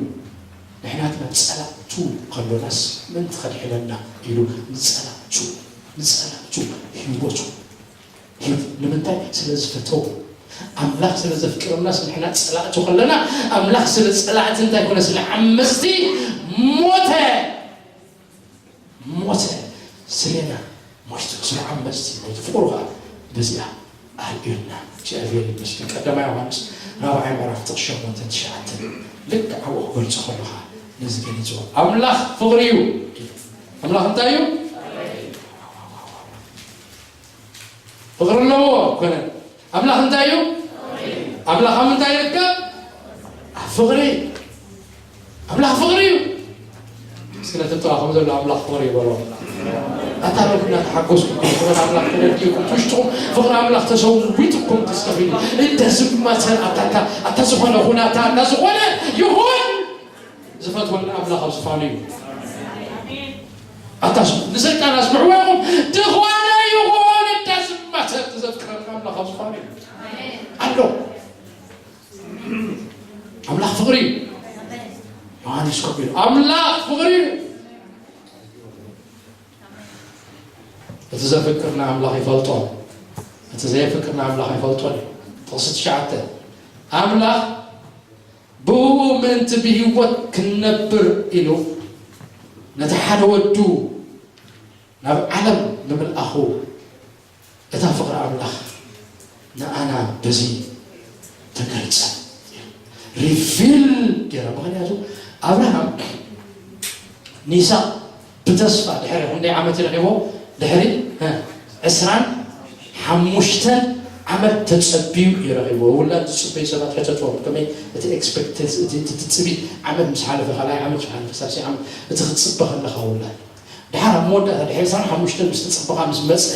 ንሕና ግና ጸላእቱ ከሎናስ ምእንቲ ከድሕነና ኢሉ ንጸላእቱ ንጸላእቱ ህይወቱ ሂብ ንምንታይ ስለ ዝፈተው ኣምላኽ ስለ ዘፍቅረናስ ንሕና ጸላእቱ ከለና ኣምላኽ ስለ ጸላእቲ እንታይ ኮነ ስለ ዓመፅቲ ሞተ ሞተ ስሌና ሞይቱ ስለ ዓመፅቲ ሞይቱ ፍቅሩ ከዓ በዚኣ ኣርእዩና እግዚኣብሔር ይመስገን ቀዳማይ ዮሃንስ ራብዓይ ምዕራፍ ጥቕሲ ሸሞንተ ትሽዓተ ልክዕ ኣብኡ ክገልፆ ከለካ ነዚ ገሊፅዎ ኣምላኽ ፍቅሪ እዩ ኣምላኽ እንታይ እዩ ፍቅሪ ኣለዎ ኮነ ኣምላኽ እንታይ እዩ ኣምላኽ ኣብ ምንታይ ይርከብ ኣብ ፍቅሪ ኣምላኽ ፍቅሪ እዩ እስኪ ነቲ ጥቓኹም ዘሎ ኣምላኽ ፍቕሪ ይበሎ ኣታ ረብና ተሓጎስኩም ፍቕሪ ኣምላኽ ተረዲእኩም ውሽጥኩም ፍቕሪ ኣምላኽ ተሰዊጥኩም ተስተኺሉ እንደ ዝመተ ኣታታ ኣታ ዝኾነ ኩናታ ኣታ ዝኾነ ይኹን ዝፈትወልና ኣምላኽ ኣብ ዝፋኑ እዩ ኣታ ንሰይጣን ኣስምዕዎ ኢኹም ዝኾነ ይኹን እንደ ዝመተ ዘፍቅረና ኣምላኽ ኣብ ዝፋኑ እዩ ኣሎ ኣምላኽ ፍቕሪ እዩ ዮሃንስ ኮፍ ኢሉ ኣምላኽ ፍቕሪ እዩ እቲ ዘፍቅርና ኣምላኽ ይፈልጦ እቲ ዘየፍቅርና ኣምላኽ ኣይፈልጦን እዩ ጥቕሲ ትሽዓተ ኣምላኽ ብእኡ ምእንቲ ብህይወት ክንነብር ኢሉ ነቲ ሓደ ወዱ ናብ ዓለም ንምልኣኹ እታ ፍቕሪ ኣምላኽ ንኣና በዚ ተገልጸ reveal ገይራ ምኽንያቱ ኣብርሃም ንይስሐቅ ብተስፋ ድሕሪ ክንደይ ዓመት ረኺቦ ድሕሪ ዕስራን ሓሙሽተን ዓመት ተጸቢዩ እዩ ረኺቦ ውላድ ዝጽበዩ ሰባት ሕተትዎም ከመይ እቲ expected እቲ ትጽቢት ዓመት ምስ ሓለፈ ካልኣይ ዓመት ምስ ሓለፈ ሳልሳይ ዓመት እቲ ክትጽበ ከለኻ ውላድ ድሓር ኣብ መወዳእታ ድሕሪ ዕስራን ሓሙሽተን ምስ ተጸበኻ ምስ መጸ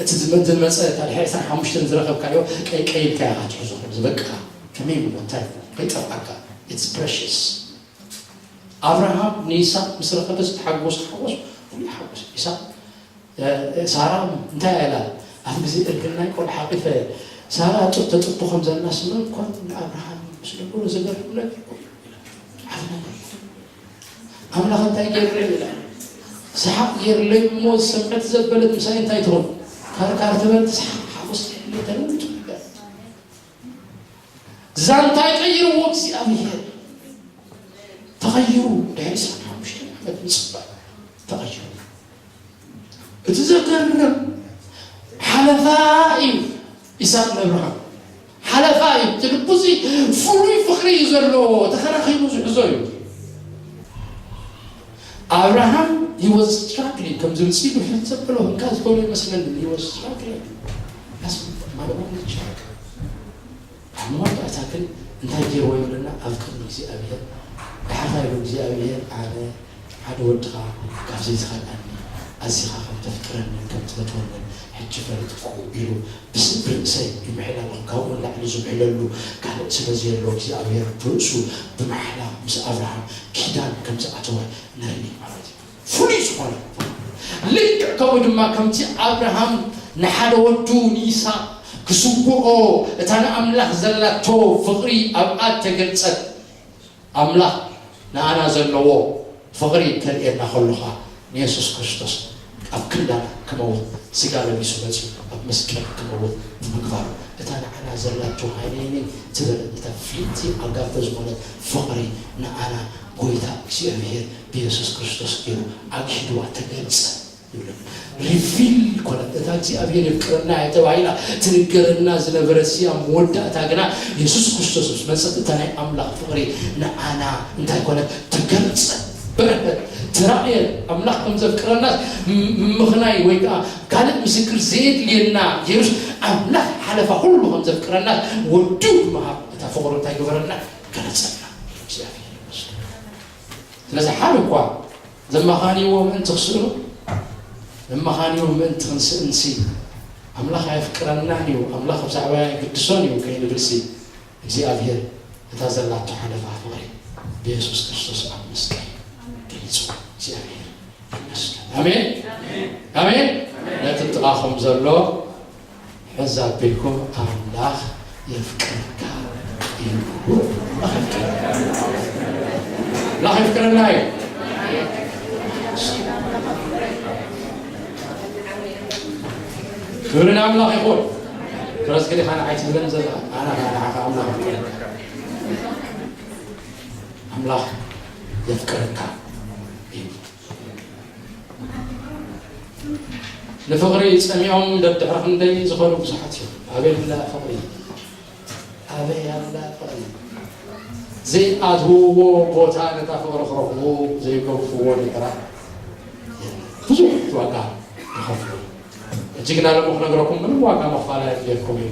እቲ ዝመ- ዝመጸ እታ ድሕሪ ዕስራን ሓሙሽተን ዝረኸብካዮ ቀይቀይ ኢልካ ኢኻ ትሕዞ ከም ዝበቅኻ ከመይ ምሞ እንታይ ከይጠፍኣካ it's precious ኣብርሃም ንይስሐቅ ምስ ረኸበ ዝተሓጎሰ ሓጎስ ፍሉይ ሓጎስ ይስሐቅ ሳራ እንታይ ኢላ ኣብ ግዜ እርግናይ ቆልዓ ሓቂፈ ሳራ ጡብ ተጥቡ ከም ዘላ ስለ እኳ ንኣብርሃም ምስ ነገሩ ዘገርም ነገር ዓቢ ነገር ኣምላኽ እንታይ ገይሩለይ ኢላ ሰሓቕ ገይሩለይ እሞ ዝሰምዐት ዘበለት ምሳይ እንታይ ትኾን ካርካር ትበል ትስሓቕ ሓጎስ ተለውጡ ዛንታይ ቀይርዎ እግዚኣብሔር ተቐይሩ ድሕሪ ዕስራን ሓሙሽተን ዓመት ምፅባይ ተቐይሩ እቲ ዘገርም ሓለፋ እዩ ይስሐቅ ንኣብርሃም ሓለፋ እዩ እቲ ልቡ እዚ ፍሉይ ፍቕሪ እዩ ዘለዎ ተኸራኺሙ ዝሕዞ እዩ ኣብርሃም he was struggling ከም ዝብል ሲሉ ሕን ዘበሎ እንካ ዝበሎ ይመስለኒ he was struggling ማለት ኣብ መወዳእታ ግን እንታይ ገይርዎ ይብለና ኣብ ቅድሚ እግዚኣብሔር ዳሕርታ ኢሉ እግዚኣብሔር ኣነ ሓደ ወድኻ ካብ ዘይትኸልኣኒ ኣዚኻ ከም ተፍቅረንን ከም ትፈትወንን ሕጂ ፈለጥኩ ኢሉ ብስብ ርእሰይ ይምሕል ኣለኹ ካብኡ ንላዕሊ ዝምሕለሉ ካልእ ስለ ዘየሎ እግዚኣብሔር ብርእሱ ብማሕላ ምስ ኣብርሃም ኪዳን ከም ዝኣተወ ንርኢ ማለት እዩ ፍሉይ ዝኾነ ልክዕ ከምኡ ድማ ከምቲ ኣብርሃም ንሓደ ወዱ ንይስሓቅ ክስውኦ እታ ንኣምላኽ ዘላቶ ፍቕሪ ኣብኣ እተገልጸት ኣምላኽ ንኣና ዘለዎ ፍቕሪ ከርእየና ከሎ ኸኣ ንየሱስ ክርስቶስ ኣብ ክንዳና ክመውት ስጋ ለቢሱ መጺኡ ኣብ መስቀል ክመውት ብምግባሩ እታ ንዓና ዘላቶ ሃይነይነይ ትበል እታ ፍልይቲ ኣጋተ ዝኾነት ፍቕሪ ንኣና ጎይታ እግዚኣብሔር ብየሱስ ክርስቶስ ገይሩ ኣግሂድዋ ተገልጸ። ይብለና። ሪቪል ኮነት እታ እግዚኣብሔር የፍቅረና እያ ተባሂላ ትንገረና ዝነበረት እያ። መወዳእታ ግና የሱስ ክርስቶስ ምስ መጸት እታ ናይ ኣምላኽ ፍቕሪ ንዓና እንታይ ኮነት? ተገልጸ፣ በረኸት፣ ተራእየ። ኣምላኽ ከም ዘፍቅረና ም-፣ ምኽናይ ወይ ከዓ ካልእ ምስክር ዘየድልየና ጌሩስ ኣምላኽ ሓለፋ ኩሉ ከም ዘፍቅረና ወዱ ብምሃብ እታ ፍቕሩ እንታይ ገበረና? ገለጸልና። እግዚኣብሔር ይመስገን። ስለዚ ሓደ እኳ ዘማኻንይዎ ምእንቲ ክስእኑ፣ ዘማኻንይዎ ምእንቲ ክንስእንሲ፣ ኣምላኽ ኣየፍቅረናን እዩ፣ ኣምላኽ ብዛዕባ የግድሶን እዩ ከይንብልሲ፣ እግዚኣብሔር እታ ዘላቶ ሓለፋ ፍቕሪ ብየሱስ ክርስቶስ ኣብ መስቀል ገሊጹ። እግዚኣብሔር ይመስገን። ኣሜን። ኣሜን። ነቲ ጥቓኹም ዘሎ ሕዝ ኣቢልኩም ኣምላኽ የፍቅረካ እዩ። ኣምላኽ የፍቅረና እዩ። ክብሪ ንኣምላኽ ይኹን። ክረዝግዲ ኻን ዓይትብለን ዘለኻ ኣና ኻን ዓኻ ኣምላኽ የፍቅረካ። ኣምላኽ የፍቅረካ እዩ። ንፍቕሪ ጸሚኦም ደድሕሪ ክንደይ ዝኾኑ ብዙሓት እዮም። ኣበይ ኣላ ፍቕሪ? ኣበይ ኣላ ፍቕሪ? ዘይኣትውዎ ቦታ ነታ ፍቕሪ ክረኽቡ ዘይገድፍዎ ድሕራ የለን። ብዙሕ ዋጋ ይኸፍሉ። ሕጂ ግና ሎሚ ክነግረኩም ምንም ዋጋ መኽፋል ኣየድልየኩም እዩ።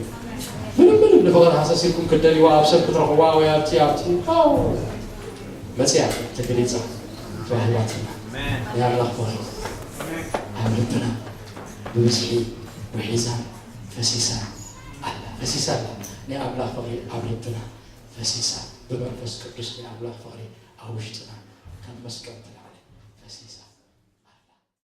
ምንም ምንም ንፍቕሪ ሃሰስ ኢልኩም ክትደልይዋ ኣብ ሰብ ክትረኽብዋ ወይ ኣብቲ ኣብቲ ኣው መጽያ ተገሊጻ ተዋሂባትና ናይ ኣምላኽ ፍቕሪ ኣብ ልብና ብብዝሒ ውሒዛ ፈሲሳ ኣላ። ፈሲሳ ኣላ። ናይ ኣምላኽ ፍቕሪ ኣብ ልብና ፈሲሳ ብመንፈስ ቅዱስ ናይ ኣምላኽ ፍቕሪ ኣብ ውሽጥና ከም መስቀል